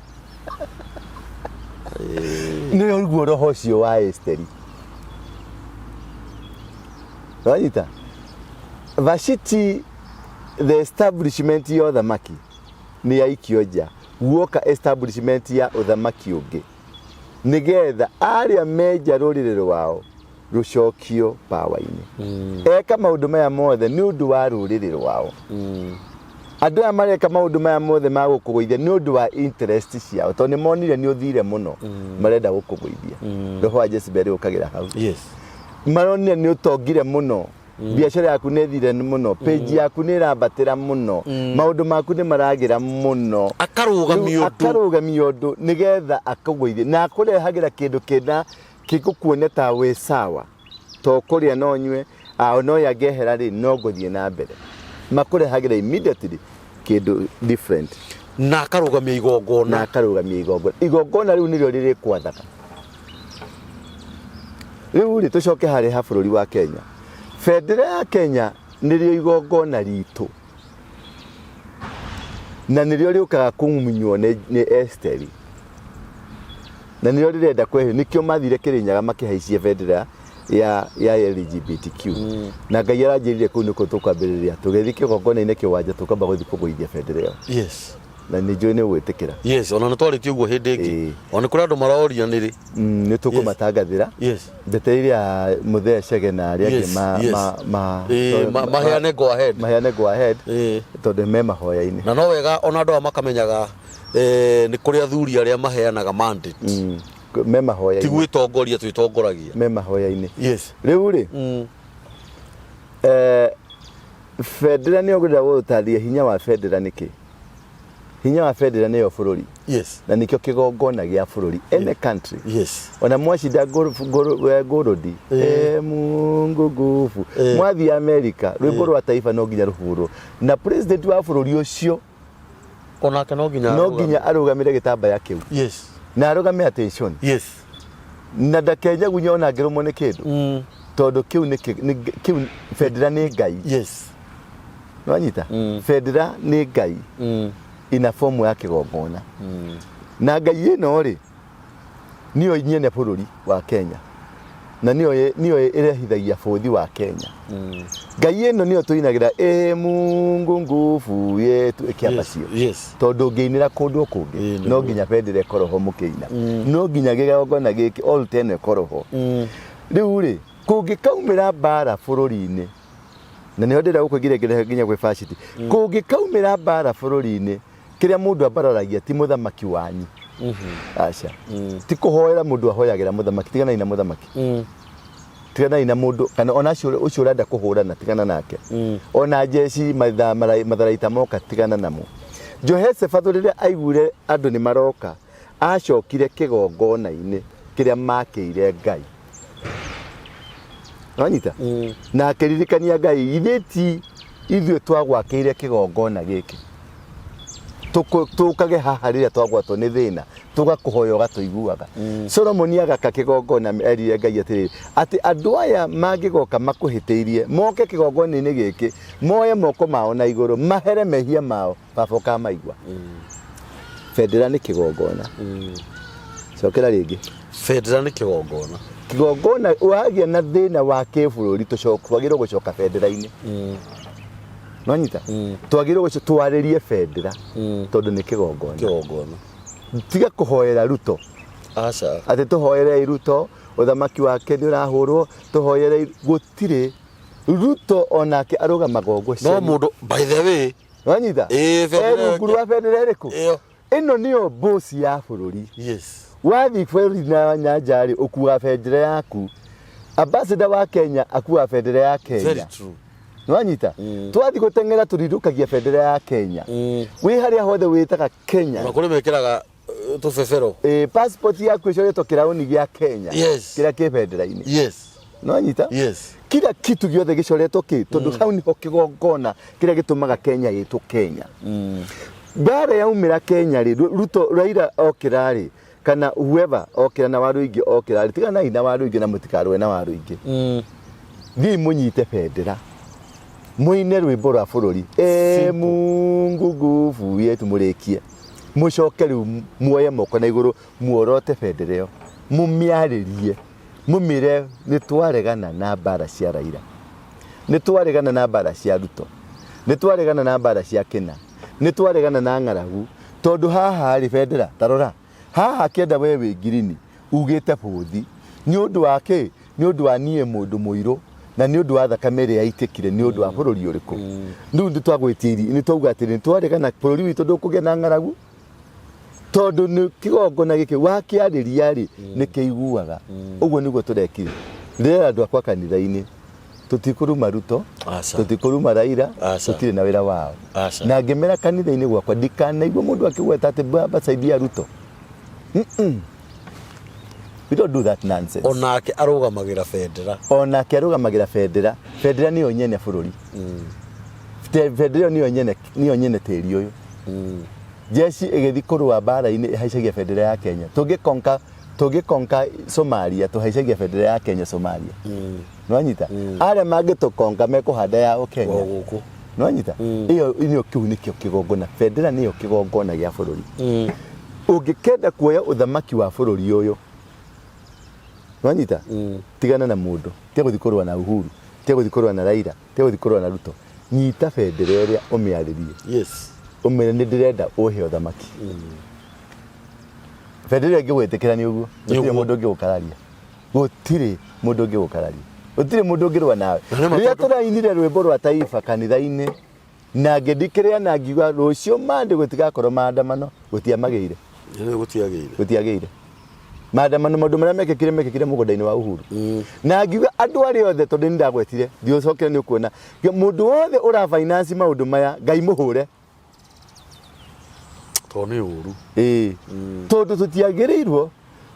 Nĩ ũguo roho ũcio wa Esteri. Wanyita? Vashiti the establishment ya ũthamaki nĩ yaikio nja, guoka establishment ya ũthamaki ũngĩ nĩgetha arĩa menja rũrĩrĩ rwao rũcokio power-inĩ. Eka maũndũ maya mothe nĩ ũndũ wa rũrĩrĩ rwao. Andũ aya mareka maũndũ maya mothe ma gũkũgũithia nĩ ũndũ wa interest ciao, tondũ nĩ monire nĩ ũthire mũno, marenda gũkũgũithia. Roho wa Jezebel ũkagĩra hau. Maronire nĩ ũtongire mũno, biacara yaku nĩ ĩthire mũno, page yaku nĩ ĩrambatĩra mũno, maũndũ maku nĩ maragĩra mũno. Akarũgamia Rĩu ũndũ. Akarũgamia ũndũ nĩgetha akũgũithie na akũrehagĩra kĩndũ kĩna kĩgũkuonia ta wĩ sawa, to kũrĩa no nyue, no yangĩehera rĩ no ngũthiĩ na mbere. Makũrehagĩra immediately kĩndũ different. Na akarũgamia igongona. Na akarũgamia igongona. Igongona rĩu nĩrĩo rĩrĩkwathaga. Rĩu rĩ tũcoke harĩ ha bũrũri wa Kenya. Bendera ya Kenya nĩrĩo igongona ritũ. Na nĩrĩo rĩũkaga kũmunywo nĩ Esteri. Na nĩrĩo rĩrenda kweherio. Nĩkĩo mathire Kĩrĩnyaga makĩhaicia bendera ya LGBTQ. Na Ngai aranjĩrire kũu nĩkuo tũkwambĩrĩria. Tũgĩthiĩ kĩgongona-inĩ kĩwanja tũkamba gũthiĩ kũgũithia bendera ĩyo. Na nĩ njũĩ nĩ ũgwĩtĩkĩra. Yes, ona nĩ twarĩtie ũguo hĩndĩ ĩngĩ. Ona nĩ kũrĩ andũ maroria nĩrĩ. Nĩ tũkũmatangathĩra. Ndetereire ya Mũthee Chege na arĩa angĩ Maheane go ahead. Maheane go ahead. Tondũ me mahoya-inĩ. Na no wega ona andũ aya makamenyaga nĩ kũrĩ athuri arĩa maheanaga mandate. Me mahoya-inĩ. Ti gwĩtongoria twĩtongoragia. Me mahoya-inĩ. Rĩu rĩ, bendera nĩyo ngwenda gũgũtarĩria hinya wa bendera nĩkĩ. Hinya wa bendera nĩyo bũrũri. Na nĩkĩo kĩgongona gĩa bũrũri. Any country. Ona mwacinda ngũrũndi. Mungu nguvu. Mwathiĩ Amerika, rwĩmbo rwa taifa no nginya rũhũrwo. Na president wa bũrũri ũcio Onake no nginya no nginya arũgamĩre gĩtambaya kĩu. Na arũgame attention. Na ndakenyagunya ona angĩrũmwo nĩ kĩndũ. Tondũ kĩu nĩ kĩu bendera nĩ Ngai. Nĩwanyita? Bendera nĩ Ngai. Ina fomu ya kĩgongona. Na Ngai ĩno rĩ, nĩyo nyene bũrũri wa Kenya. Na nĩyo ĩrehithagia bũthi wa Kenya. Ngai ĩno nĩyo tũinagĩra, ĩ Mungu nguvu yetu, ĩkĩamba cio. Tondũ ũngĩinĩra kũndũ kũngĩ, no nginya bendera ĩkorwo ho mũkĩina. No nginya kĩgongona gĩkĩ altar ĩno ĩkorwo ho. Rĩu rĩ, kũngĩkaumĩra mbara bũrũri-inĩ, na nĩho ndĩrenda gũkũingĩria nginya gwĩ Vashti. Kũngĩkaumĩra mbara bũrũri-inĩ, kĩrĩa mũndũ ambararagia ti mũthamaki wanyu. Aca. Ti kũhoera mũndũ ahoyagĩra mũthamaki, tiganai na mũthamaki. Tiganai na mũndũ, kana ona ũcio ũrenda kũhũrana, tigana nake. Ona jeshi matharaita moka, tigana namo. Jehoshaphat rĩrĩa aiguire andũ nĩ maroka, acokire kĩgongona-inĩ. Kĩrĩa makĩire Ngai. Wanyita? Na akĩririkania Ngai, ithuĩ ti ithuĩ twagwakĩire kĩgongona gĩkĩ. Tũkage haha rĩrĩa twagwatwo nĩ thĩna, tũgakũhoya ũgatũiguaga. Solomoni agaka kĩgongona erire Ngai atĩrĩrĩ, atĩ andũ aya mangĩgoka makũhĩtĩirie, moke kĩgongona-inĩ gĩkĩ, moye moko mao na igũrũ, mahere mehia mao, Baba ũkamaigua. Bendera nĩ kĩgongona. Cokera rĩngĩ. Bendera nĩ kĩgongona. Kĩgongona wagĩa na thĩna wa kĩbũrũri twagĩrĩirwo gũcoka bendera-inĩ. Nwanyita? Twagĩrĩirwo twarĩrie bendera tondũ nĩ kĩgongona. Kĩgongona. Tiga kũhoera Ruto. Aca. Atĩ tũhoerei Ruto, ũthamaki wake nĩ ũrahũrwo, tũhoerei gũtirĩ. Ruto onake arũgamaga ũguo. No mũndũ by the way Wanyita? Ĩĩ, bendera E rungu rwa bendera ĩrĩkũ? Ĩyo. Ĩno nĩyo mbosi ya bũrũri. Yes. Wathiĩ bũrũri na nyanja rĩ, ũkuaga bendera yaku. Ambassador wa Kenya akuaga bendera ya Very Kenya. true. Nĩwanyita? Twathiĩ gũteng'era tũrirũkagia bendera ya Kenya. Wĩ harĩa hothe wĩtaga Kenya. Ona kũrĩ mekĩraga tũbebero. Ĩ, passport yaku ĩcoretwo kĩraũni gĩa Kenya. Yes. Kĩrĩa kĩ bendera-inĩ. Yes. Nĩwanyita? Yes. Kila kitu gĩothe gĩcoretwo kĩ tondũ hau nĩho kĩgongona kĩrĩa gĩtũmaga Kenya ĩtwo Kenya. Mbara yaumĩra Kenya rĩ, Ruto Raila okĩra rĩ, kana whoever okĩra na Waruingi okĩra rĩ, tiganai na Waruingi na mũtikarũe na Waruingi. Thiĩi mũnyite bendera mũine rwĩmbo rwa bũrũri e Mungu nguvu yetu mũrĩkie mũcoke rĩu muoye moko na igũrũ muorote bendera ĩyo mũmĩarĩrie mũmĩre nĩ twaregana na mbara cia Raila nĩ twaregana na mbara cia Ruto nĩ twaregana na mbara cia Kĩna nĩ twaregana na ng'aragu tondũ haha rĩ bendera tarora haha kĩenda we wĩ ngirini ugĩte bũthi nĩ ũndũ wa kĩ nĩ ũndũ wa niĩ mũndũ mũirũ na nĩ ũndũ wa thakame ĩrĩa yaitĩkire nĩ ũndũ wa bũrũri ũrĩkũ rĩu nĩ twagwĩtirie nĩ twauga atĩrĩ nĩ twaregana bũrũri witũ ndũkũgĩa na ng'aragu tondũ nĩ kĩgongona gĩkĩ wakĩarĩria rĩ nĩ kĩiguaga ũguo nĩguo tũrekire ndĩrera andũ akwa kanitha-inĩ tũtikũruma Ruto Aca. tũtikũruma Raila Aca. tũtirĩ na wĩra wao Aca. na ngĩmera kanitha-inĩ gwakwa ndikanaigua mũndũ akĩgweta atĩ baba saidia Ruto Mm-mm. We don't do that nonsense. Onake arũgamagĩra bendera. Onake arũgamagĩra bendera. Bendera nĩyo nyene bũrũri. Bendera ĩyo nĩyo nyene nĩyo nyene tĩri ũyũ. Jeshi ĩgĩthiĩ kũrũa mbara-inĩ ĩhaicagia bendera ya Kenya. Tũngĩkonka tũngĩkonka Somalia tũhaicagia bendera ya Kenya Somalia. Nĩwanyita? Arĩa mangĩtũkonka mekũhanda yao Kenya. O gũkũ. Nĩwanyita? Ĩyo nĩyo kĩu nĩkĩo kĩgongona. Bendera nĩyo kĩgongona gĩa bũrũri. Ũngĩkenda kuoya ũthamaki wa bũrũri ũyũ nĩwanyita? Tigana na mũndũ. Tiga gũthiĩ kũrũa na Uhuru, tiga gũthiĩ kũrũa na Raila, tiga gũthiĩ kũrũa na Ruto. Nyita bendera ĩrĩa ũmĩarĩrie. Yes. Ũmĩre nĩ ndĩrenda ũhe ũthamaki. Bendera ĩyo ĩngĩgwĩtĩkĩra nĩ ũguo. Nĩ Gũtirĩ ũguo. mũndũ ũngĩgũkararia. Gũtirĩ mũndũ ũngĩgũkararia. Gũtirĩ mũndũ ũngĩrũa nawe. Na nĩ ma Rĩrĩa tondũ- tũrainire rwĩmbo rwa taifa kanitha-inĩ na ngĩndikĩrĩa na ngiuga rũciũ Monday gũtigakorwo maandamano, gũtiamagĩire. Nĩ gũtiagĩire. Gũtiagĩire. Maandamano maũndũ marĩa mekĩkire mekĩkire mũgũnda-inĩ wa Uhuru. Na ngiuga andũ arĩa othe tondũ nĩ ndagwetire, thiĩ ũcokere nĩ ũkuona. Mũndũ wothe ũra finance maũndũ maya, Ngai mũhũre. Tondũ nĩ ũru. Ĩĩ. Tondũ tũtiagĩrĩirwo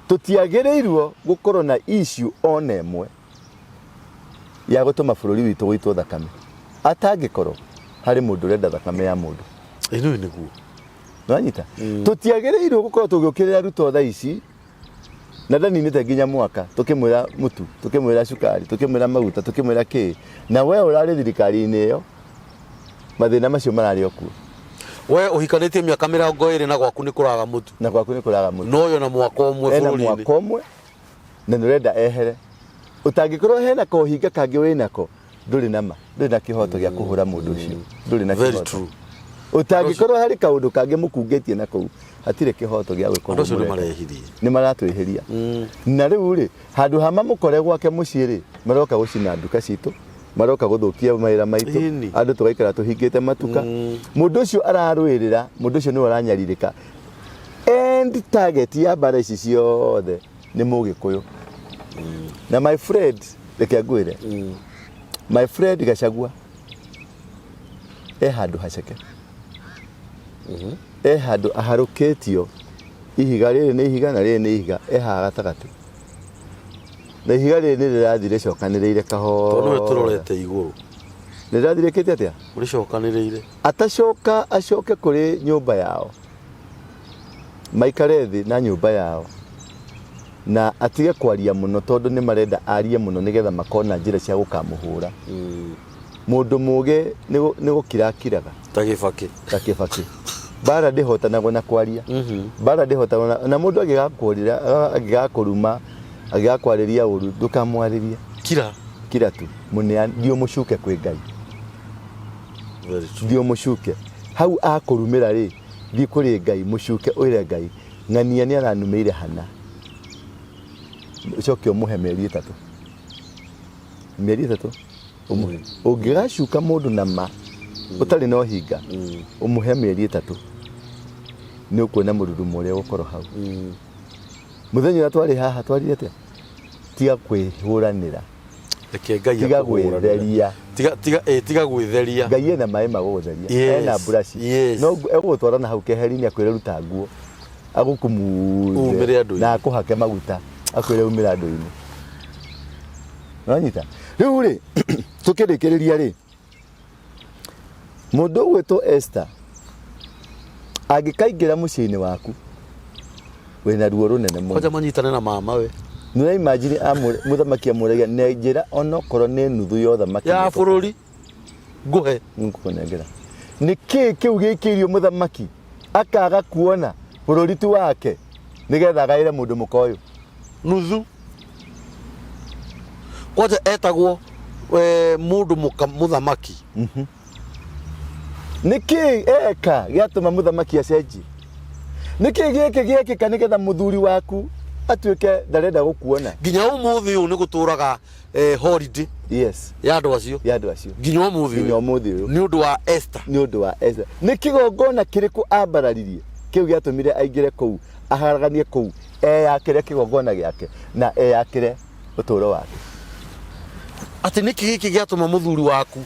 tũtiagĩrĩirwo gũkorwo na issue ona ĩmwe ya gũtũma bũrũri witũ gũitwo thakame. Atangĩkorwo harĩ mũndũ ũrenda thakame ya mũndũ. Ĩĩ nĩ nĩguo. Nĩwanyita? Tũtiagĩrĩirwo gũkorwo tũgĩũkĩrĩra Ruto thaa ici na ndaninĩte nginya mwaka tũkĩmwĩra mũtu, tũkĩmwĩra cukari, tũkĩmwĩra maguta, tũkĩmwĩra kĩ, na we ũrarĩ thirikari-inĩ ĩyo mathĩna macio mararĩ o kuo. We ũhikanĩtie mĩaka 20 na gwaku nĩ kũraga mũtu. Na gwaku nĩ kũraga mũtu. No ũyũ na mwaka ũmwe Ena bũrũri-inĩ. mwaka ũmwe na nĩ ũrenda ehere. Ũtangĩkorwo hena kohinga kangĩ wĩnako ndũrĩ na ma, ndũrĩ na kĩhoto gĩa kũhũra mũndũ ũcio. Ndũrĩ na Very kĩhoto. true. Ũtangĩkorwo harĩ kaũndũ kangĩ mũkungĩtie na kũu, hatirĩ kĩhoto gĩa gwĩka Andũ acio ũguo nĩ mũreka. marehirie. Nĩ maratwĩhĩria. Na rĩu rĩ, handũ ha mamũkore gwake mũciĩ rĩ, maroka gũcina nduka citũ, maroka gũthũkia mawĩra maitũ, Ĩni. andũ tũgaikara tũhingĩte matuka. Mũndũ ũcio ararũĩrĩra, mũndũ ũcio nĩwe ũranyarirĩka. End target ya mbara ici ciothe nĩ Mũgĩkũyũ. Na my friend, reke ngwĩre, my friend Gachagua e handũ haceke. E handũ aharũkĩtio ihiga rĩrĩ nĩ ihiga na rĩrĩ nĩ ihiga, e haha gatagatĩ. Na ihiga rĩrĩ nĩ rĩrathiĩ rĩcokanĩrĩire Tondũ nĩwe kahora. tũrorete igũrũ. Nĩ rĩrathiĩ rĩkĩte atĩa? Rĩcokanĩrĩire. Atacoka acoke kũrĩ nyũmba yao, maikare thĩ na nyũmba yao na atige kwaria mũno, tondũ nĩ marenda arie mũno nĩgetha makona njĩra cia gũkamũhũra. Mũndũ mũgĩ nĩ gũkira akiraga. Ta Gĩbakĩ. Ta Kĩbakĩ. Mbara ndĩhotanagwo na kwaria. Mbara ndĩhotanagwo na mũndũ angĩgakũrĩra, angĩgakũruma, angĩgakwarĩria ũru, ndũkamwarĩrie. Kira. Kira tu. Mũneane, thiĩ ũmũcuke kwĩ Ngai. Very true. Thiĩ ũmũcuke. Hau akũrumĩra rĩ, thiĩ kũrĩ Ngai, mũcuke ũĩre Ngai, ng'ania nĩ aranumĩire hana. Ũcoke ũmũhe mĩeri 3. Mĩeri 3 ũmũhe. Ũngĩgacuka mũndũ na ma, ũtarĩ na ũhinga, ũmũhe mĩeri 3. Nĩ ũkuona mũrurumo ũrĩa ũgũkorwo hau. Mũthenya ũrĩa twarĩ haha twarire atĩa? Tiga kwĩhũranĩra. Reke Ngai Tiga akũhũranĩre. gwĩtheria. Tiga, tiga, tiga gwĩtheria. Ngai ena maĩ ma gũgũtheria. Yes, Ena buraci. yes. No egũgũtwara na hau keheri-inĩ akwĩre ruta nguo. Agũkumuthe. Umĩre andũ-inĩ. Na akũhake maguta. Akwĩre umĩre andũ-inĩ. Nĩwanyita? Rĩu rĩ, tũkĩrĩkĩrĩria rĩ, mũndũ ũgwĩtwo Esther angĩkaingĩra mũciĩ-inĩ waku wĩna ruo rũnene mũno. Kwanja manyitane na mama we. Nĩ imagine mũthamaki amũragia nĩ njĩra onokorwo nĩ nuthu ya ũthamaki ya bũrũri ngũhe. Ngũkũnengera. Nĩ kĩĩ kĩu gĩkĩirio mũthamaki akaga kuona bũrũri tu wake nĩgetha agaĩre mũndũ mũka ũyũ? Nuthu. Kwanja etagwo mũndũ mũka mũthamaki. Nĩ kĩĩ eka gĩatũma mũthamaki acenjie? Nĩ kĩĩ gĩkĩ gĩekĩka nĩgetha mũthuri waku atuĩke ndarenda gũkuona? Nginya ũmũthĩ ũyũ nĩ gũtũraga holiday. Yes. Ya andũ acio. Ya andũ acio. Nginya ũmũthĩ Nginya ũyũ. ũmũthĩ ũyũ. Nĩ ũndũ wa Esther. Nĩ ũndũ wa Esther. Nĩ kĩgongona kĩrĩkũ ambararirie kĩu gĩatũmire aingĩre kũu, aharaganie kũu, eyakĩre kĩgongona gĩake na eyakĩre ũtũũro wake. Atĩ nĩkĩ gĩkĩ gĩatũma mũthuri waku?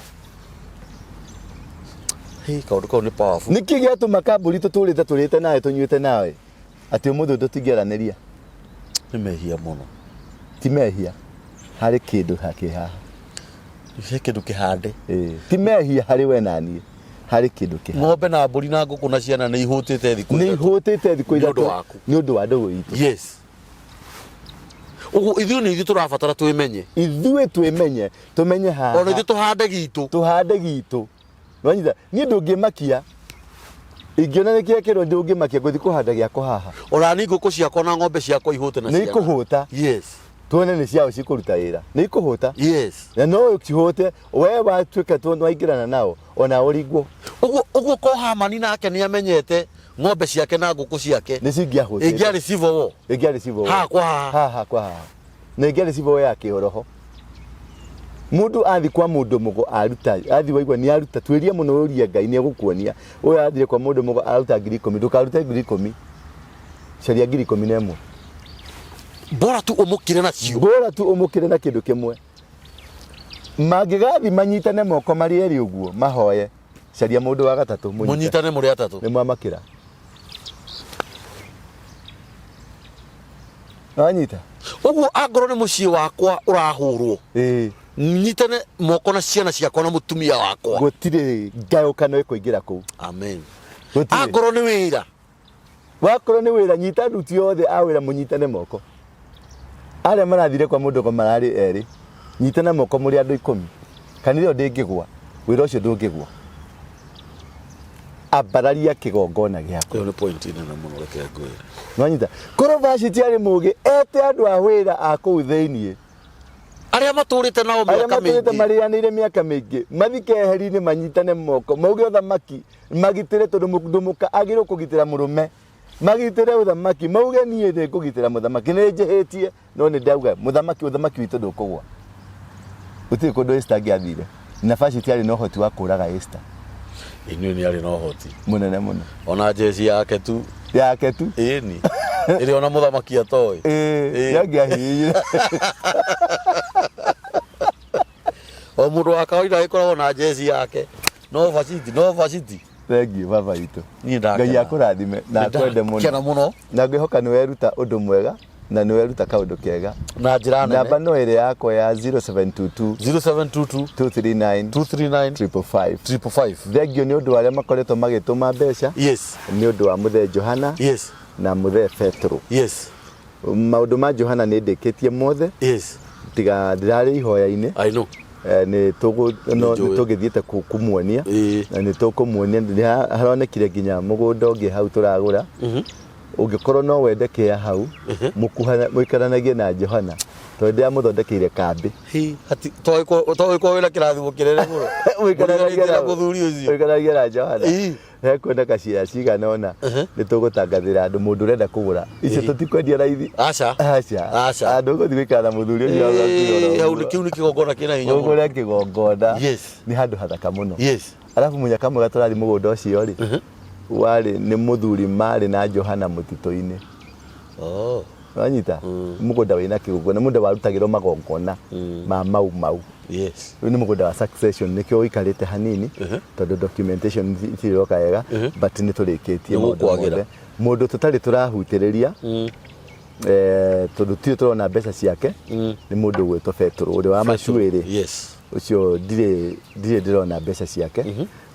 Hey, kaũndũ kau nĩ powerful. Nĩkĩ gĩatũma kambũri tũtũrĩte tũrĩte nawe tũnyuĩte nawe atĩ ũmũthĩ tũtingĩaranĩria? Nĩ mehia mũno. Ti mehia, harĩ kĩndũ hakĩ haha. He kĩndũ kĩhande. Ĩĩ, ti mehia harĩ we na niĩ, harĩ kĩndũ kĩhande. Ng'ombe na mbũri na ngũkũ na ciana nĩ ihũtĩte thikũ Nĩ ithatũ. ihũtĩte thikũ Nĩ ũndũ ithatũ waku. nĩ ũndũ wa ndũgũ itũ. Yes. Ũguo ithuĩ nĩ ithuĩ tũrabatara twĩmenye. Ithuĩ twĩmenye, tũmenye haha. Ona ithuĩ tũhande gitũ. Tũhande gitũ. Nĩwanyita? Niĩ ndũngĩmakia. Ingĩona nĩ kĩekĩrwo ndũngĩmakia ngũthiĩ kũhanda gĩakwa haha. Ona ni ngũkũ ciakwa na ng'ombe ciakwa ihũte na Nĩ ciana. ikũhũta. Yes. Tuone nĩ ciao cikũruta wĩra. Nĩ ikũhũta. Yes. Na no cihũte, we watuĩka tu nĩwaingĩrana nao, ona ũringwo. Ũguo, ũguo ko Hamani nake nĩ amenyete ng'ombe ciake na ngũkũ ciake. Nĩ cingĩahũtĩte. Ĩngĩarĩ civil war. Ĩngĩarĩ civil war. Haha kwa haha. Haha kwa haha. Na ĩngĩarĩ civil war ya kĩoroho. Mũndũ athi kwa mũndũ mũgo aruta, athi waigua nĩ aruta, tuĩria mũno ũrie Ngai nĩ egũkuonia. Ũyũ athire kwa mũndũ mũgo aruta 10,000, ndũkarute 10,000. Caria 11,000. Bora tu ũmũkĩre nacio. Bora tu ũmũkĩre na kĩndũ kĩmwe. Mangĩgathi manyitane moko marĩ erĩ ũguo, mahoye. Caria mũndũ wa gatatũ, mũnyite. Mũnyitane mũrĩ atatũ. Nĩ mwamakĩra. Wanyita? Ũguo angorwo nĩ mũciĩ wakwa ũrahũrwo, Ĩĩ. nyitane moko na ciana ciakwa na mũtumia wakwa. Gũtirĩ ngayũkano ĩkũingĩra kũu. Amen. Gũtirĩ. Angorwo nĩ wĩra. Wakorwo nĩ wĩra, nyita aruti othe a wĩra mũnyitane moko. Arĩa marathire kwa mũndũ ũmwe mararĩ erĩ. Nyitana moko mũrĩ andũ 10. Kanitha ĩyo ndĩngĩgwa, wĩra ũcio ndũngĩgwa. Ambararia kĩgongona gĩaku. Ĩyo nĩ point nene mũno, reke ngwĩre. Nĩwanyita? Korwo Vashti arĩ mũũgĩ, ete andũ a wĩra a kũu thĩiniĩ. Arĩa matũrĩte nao Arĩa mĩaka matũrĩte mĩingĩ. marĩanĩire mĩaka mĩingĩ, mathiĩ keheri-inĩ manyitane moko, mauge ũthamaki, magitĩre tondũ mũndũ mũka agĩrĩirwo kũgitĩra mũrũme. Magitĩre ũthamaki, mauge niĩ nĩ ngũgitĩra mũthamaki, nĩ njĩhĩtie, no nĩ ndauga mũthamaki, ũthamaki witũ ndũkũgwa. Gũtirĩ kũndũ Esther angĩathire. Na Vashti arĩ na ũhoti wa kũraga Esther. Inyuĩ nĩ arĩ na ũhoti. Mũnene mũno. Ona jeshi yake tu. Yake tu. Ĩni. Ĩrĩa ona mũthamaki atoĩ. Ĩĩ, Ĩĩ. nĩangĩahihinyire. O mũndũ wa kawaida agĩkoragwo na jeshi yake. No Vashti, no Vashti. Thengiũ baba witũ. Niĩ ndakena. Ngai akũrathime na akwende mũno. Ndakena mũno. Na ngwĩhoka nĩ weruta ũndũ mwega. Na nĩ weruta kaũndũ kega. Na njĩra nene. Namba no ĩrĩa yakwa ya 0722 0722 239 239 555. 555. Thengio nĩ ũndũ wa arĩa makoretwo magĩtũma mbeca nĩ ũndũ wa mũthee Johana na mũthee Petro. Maũndũ ma Johana nĩ ndĩkĩtie mothe tiga ndĩrarĩ ihoya-inĩ. I know. Nĩ Nĩnjũĩ. nĩ tũgĩthiĩte kũmuonia na nĩ tũkũmuonia nĩ haronekire nginya mũgũnda ũngĩ hau tũragũra. Ũngĩkorwo no wende kĩa hau mũikaranagie na Johana tondũ ndĩramũthondekeire kambĩ. Hi, hati twagĩkorwo wĩna kĩrathimo kĩnene mũno. Mũikaranagie Mũriganĩtie na mũthuri ũcio. Mũikaranagie na Johana. Hekuoneka ciea cigana ũna nĩ tũgũtangathĩra andũ mũndũ ũrenda kũgũra icio tũtikwendia raithi. Aca. Aca. Aca. Andũ ũgũthiĩ gũikara na mũthuri ũcio hau hakuhĩ oro Hau ũguo. kĩu nĩ kĩgongona kĩna hinya mũno. Ũgũre kĩgongona. Nĩ handũ hathaka mũno. Arabu mũnyaka mwega tũrathiĩ mũgũnda ũcio rĩ, warĩ nĩ mũthuri marĩ na Johana mũtitũ-inĩ. Oh. Wanyita? Mũgũnda wĩna kĩgongona, mũgũnda warutagĩrwo magongona ma mau mau. Rĩu nĩ mũgũnda wa succession nĩkĩo ũikarĩte hanini tondũ documentation itirĩ iroka wega, but nĩ tũrĩkĩtie Nĩ maũndũ gũkwagĩra. mothe. Mũndũ tũtarĩ tũrahutĩrĩria tondũ tirĩ tũrona mbeca ciake nĩ mũndũ ũgwĩtwo Petro ũrĩa wa macuĩrĩ. Ũcio ndirĩ ndĩrona mbeca ciake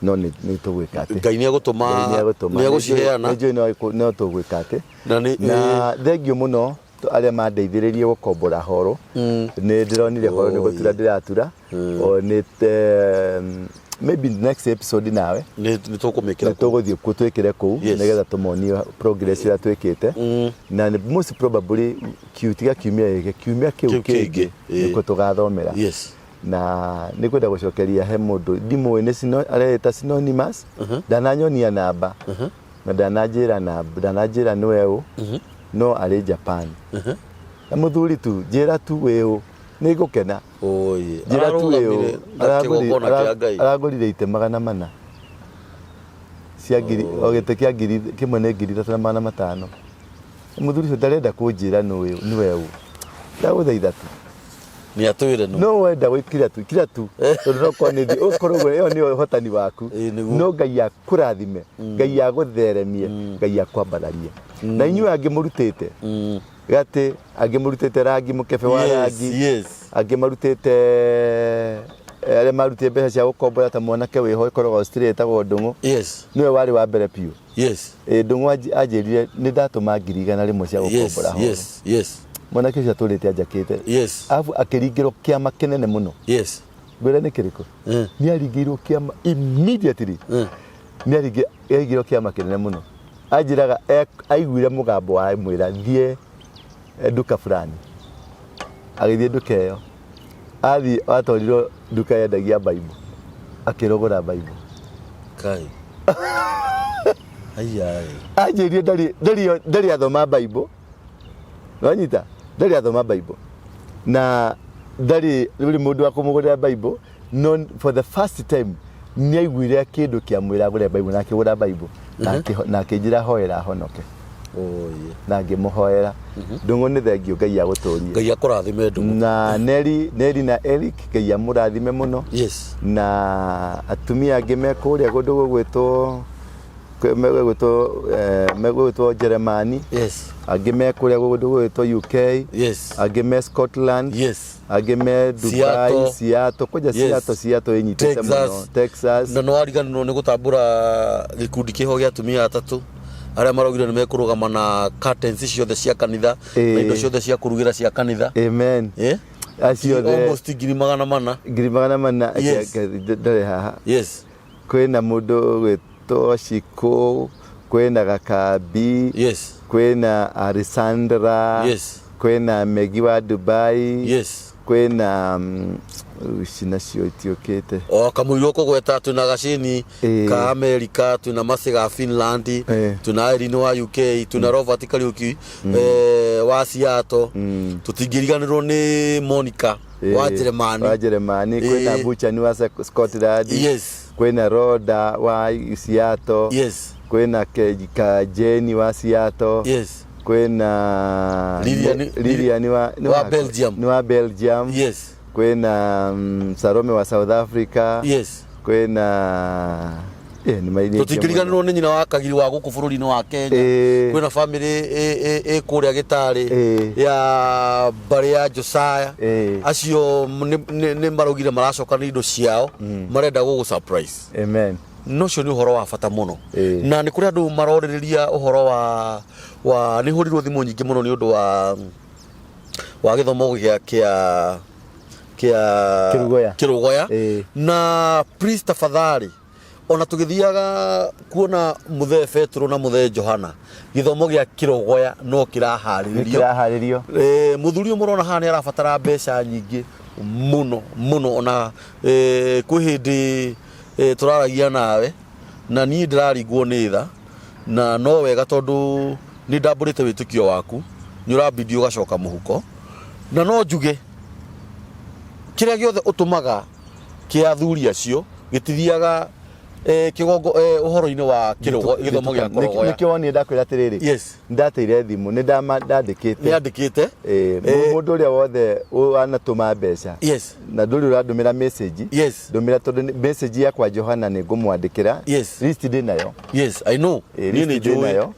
no nĩ tũgwĩka atĩ Ngai nĩ egũtũma. Ngai nĩ egũtũma. Nĩ egũciheana. Nĩ njũĩ no tũgwĩka atĩ Na nĩ na thengio mũno arĩa mandeithĩrĩirie gũkombora horo. Nĩ ndĩronire horo nĩ Oh, gũtura ndĩratura. O nĩ maybe next episode nawe nĩ tũkũmĩkĩra nĩ tũgũthiĩ kuo twĩkĩre kũu nĩgetha tũmonie progress ĩrĩa twĩkĩte na nĩ most probably tiga kiumia gĩkĩ, kiumia kĩu Kĩu kĩngĩ kĩngĩ, ĩĩ. nĩkuo tũgathomera. Na nĩ kwenda gũcokeria he mũndũ ndimũĩ nĩ areĩta synonymous, ndananyonia namba na ndananjĩra namba, ndananjĩra nĩwe ũ, no arĩ Japan. Na mũthuri tu njĩra tu wĩ ũ nĩ ngũkena. Oye. Njĩra tu wĩ ũ. Ararũgamire na kĩgongona kĩa Ngai. Aragũrire itĩ 400 cia ngiri, o gĩtĩ kĩa ngiri kĩmwe nĩ 3500. Mũthuri ũcio ndarenda kũnjĩra nĩwe ũ. Ndagũthaitha tu. Nĩ atwĩre nũ. No wenda gwĩkira tu, kira tu. Tondũ no korwo nĩ thiĩ, ũkorwo ũguo, ĩyo nĩyo ũhotani waku. Ĩĩ, nĩguo. No Ngai akũrathime, Ngai agũtheremie, Ngai akwambararie. Na inyuĩ angĩ mũrutĩte, gatĩ angĩ mũrutĩte rangi, mũkebe wa rangi, angĩ marutĩte, arĩa marutire mbeca cia gũkombora ta mwanake wĩho ĩkoragwo Australia ĩtagwo Ndũng'ũ. Nĩwe warĩ wa mbere biũ. Ndũng'ũ anjĩrire nĩ ndatũma 100,000 cia gũkombora horo. Mwanake ũcio atũrĩte anjakĩte. Arabu akĩringĩrwo kĩama kĩnene mũno. Ngwĩre nĩ kĩrĩkũ? Nĩ aringĩirwo kĩama immediately. Nĩ aringĩirwo kĩama kĩnene mũno. Anjĩraga aiguire mũgambo wa mwĩra thiĩ nduka fulani. Agĩthiĩ nduka ĩyo. Athiĩ atwarirwo nduka yendagia Bible. Akĩrogora Bible. Kai. Ai. Anjĩrire ndarĩ athoma Bible. Wanyita? Ndarĩ athoma Bible. Na ndarĩ rĩu mũndũ wa kũmũgũrĩra Bible, no for the first time nĩ aiguire kĩndũ kĩamwĩra agũre Bible na akĩgũra Bible na akĩnjĩra hoera honoke. Oye. Na ngĩmũhoera. Ndũng'ũ nĩ thengio Ngai agũtũrie. Ngai akũrathime Ndũng'ũ. Na Neri na Eric Ngai amũrathime mũno. Na atumia angĩ me kũrĩa kũndũ gũgwĩtwo Jeremani. Angĩ me kũrĩa kũndũ gũgwĩtwo UK. Angĩ me Scotland. Angĩ me Dubai, Seattle. Seattle. Kwanja Seattle, Seattle ĩnyitĩte Texas. mũno. Texas. Na nĩ wariganĩrwo nĩ gũtambũra gĩkundi kĩho gĩa atumia atatũ arĩa maraugire nĩ mekũrũgama na curtains ciothe cia kanitha na indo ciothe cia kũrugĩra cia kanitha. Amen. Acio othe Almost 400,000. 400,000. Ndarĩ haha. Kwĩna mũndũ ũgwĩtwo Shiko, kwĩna Gakabi, kwĩna Alessandra, kwĩna Megi wa Dubai, kwĩna ici nacio itiũkĩte. O kamũira ũkũgweta twĩna Gacini ka America, twĩna Mercy ga Finland, twĩna Irene wa UK, twĩna Robert Kariuki wa Seattle. Tũtingĩriganĩrwo nĩ Monica wa Jeremani. Wa Jeremani, kwĩna Buchan wa Scotland. Kwĩna Roda wa Seattle. Kwĩna Kajeni wa Seattle. Kwĩna Lilian, Lilian wa Belgium. Ni wa Belgium. Kwĩna Salome wa South Africa. Kwĩna Nĩ mairĩ aingĩ Tũtingĩriganĩrwo nĩ nyina wa Kagiri wa gũkũ bũrũri-inĩ wa Kenya. Kwĩna bamĩrĩ ĩ kũrĩa Gĩtarĩ ya mbarĩ ya Josiah. Acio nĩ maraugire maracokanĩria indo ciao, marenda gũgũ surprise. Amen. Na ũcio nĩ ũhoro wa bata mũno. Na nĩ kũrĩ andũ marorĩrĩria ũhoro wa nĩ hũrirwo thimũ nyingĩ mũno nĩ ũndũ wa gĩthomo gĩa kĩa kĩa Kĩrũgoya. Kĩrũgoya. Na please tafadhali, ona tũgĩthiaga kuona mũthee Petero na mũthee Johana, gĩthomo gĩa Kĩrogoya no Nĩ kĩraharĩrĩrio. kĩraharĩrio. Mũthuri ũyũ mũrona haha nĩ arabatara mbeca nyingĩ mũno mũno. Ona kwĩ hĩndĩ tũraragia nawe na niĩ ndĩraringwo nĩ tha, na no wega tondũ nĩ ndambũrĩte wĩtĩkio waku, nĩ ũrambindi ũgacoka mũhuko. Na no njuge kĩrĩa gĩothe ũtũmaga kĩa athuri acio gĩtithiaga kĩgongo ũhoro-inĩ wa gĩthomo gĩa kũrogoya. Nĩkĩo wonire ndakwĩra atĩrĩrĩ, ndateire thimũ nĩ ndandĩkĩte. Nĩ andĩkĩte. Mũndũ ũrĩa wothe wanatũma mbeca na ndũrĩ ũrandũmĩra message, ndũmĩra, tondũ message yakwa Johana nĩ ngũmwandĩkĩra. List ndĩ nayo. Yes, I know. Niĩ list nĩ ndĩ njũĩ. Nayo.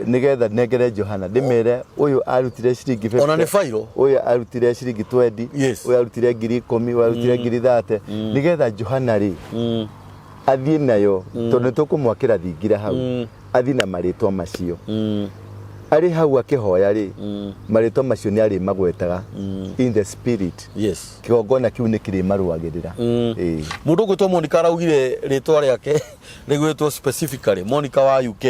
Nigetha nengere Johana ndĩmere ũyũ arutire ciringi 50, Ona nĩ fairo. Ũyũ arutire ciringi 20, ũyũ arutire 10,000, ũyũ arutire 30,000, nigetha Johana rĩ athiĩ nayo, tondũ nĩ tũkũmwakĩra thingira hau, athiĩ na marĩtwa macio arĩ hau akĩhoya rĩ, marĩtwa macio nĩ arĩmagwetaga in the spirit. Kĩgongona kĩu nĩ kĩrĩmarũagĩrĩra. Mũndũ ũgwĩtwo Monica araugire rĩtwa rĩake rĩgwĩtwo specifically Monica wa UK,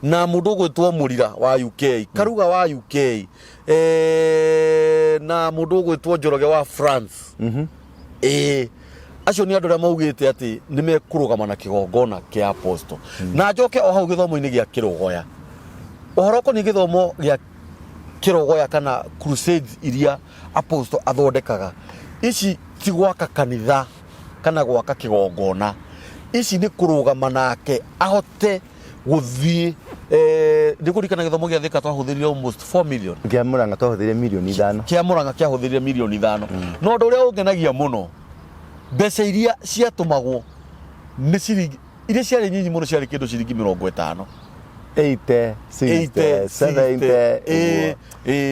na mũndũ ũgwĩtwo Mũrira wa UK, Karuga wa UK, na mũndũ ũgwĩtwo Njoroge wa France. Acio nĩ andũ arĩa maugĩte atĩ nĩ mekũrũgama na kĩgongona kĩa apostle. Na njoke o hau gĩthomo-inĩ gĩa Kĩrũgoya, ũhoro ũkoniĩ gĩthomo gĩa Kĩrũgoya kana crusades iria apostle athondekaga, ici ti gwaka kanitha kana gwaka kĩgongona, ici nĩ kũrũgama nake ahote gũthiĩ. Nĩ kũririkana gĩthomo gĩa Thika twahũthĩrire almost 4 million. Kĩa Mũrang'a twahũthĩrire mirioni 5. Kĩa Mũrang'a kĩahũthĩrire mirioni 5. No ũndũ ũrĩa ũngenagia mũno, mbeca iria ciatũmagwo nĩ ciringi iria ciarĩ nyinyi mũno, ciarĩ kĩndũ ciringi 50. 80, 60, 70, ũguo.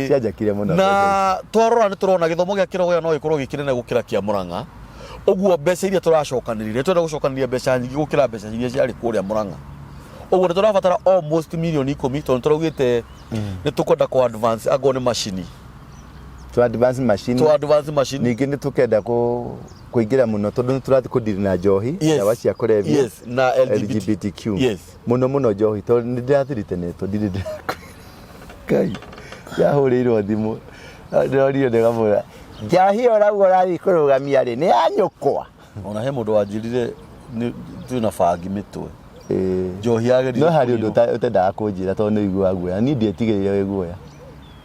Cianjakire mũno. Na twarora nĩ tũrona gĩthomo gĩa Kĩrogoya no gĩkorwo gĩ kĩnene gũkĩra kĩa Mũrang'a. Ũguo mbeca iria tũracokanĩrĩria, twenda gũcokanĩrĩria mbeca nyingĩ gũkĩra mbeca iria ciarĩ kũrĩa Mũrang'a. Ũguo nĩ tũrabatara almost mirioni 10, tondũ tũraugĩte nĩ tũkwenda kũ advance angorwo nĩ macini. Tu advance machine. Tu advance machine. Ningĩ nĩ tũkenda kũingĩra mũno, tondũ nĩ tũrathiĩ kũndiri na njohi, ndawa cia kũrebia, na LGBT. LGBTQ. Mũno mũno njohi, tondũ nĩ ndĩrathirite netwo, ndirĩ ndĩrakwĩra Ngai yahũrĩirwo thimũ, ndĩrorire ndĩkamwĩra njohi ĩyo ũrauga ũrathiĩ kũrũgamia rĩ nĩ ya nyũkwa. Ona he mũndũ wanjĩrire twĩna bangi mĩtwe. Njohi yagĩrĩire No harĩ ũndũ kũninwo. Ũtendaga kũnjĩra tondũ nĩ ũiguaga guoya. Niĩ ndietigĩrire wĩ guoya.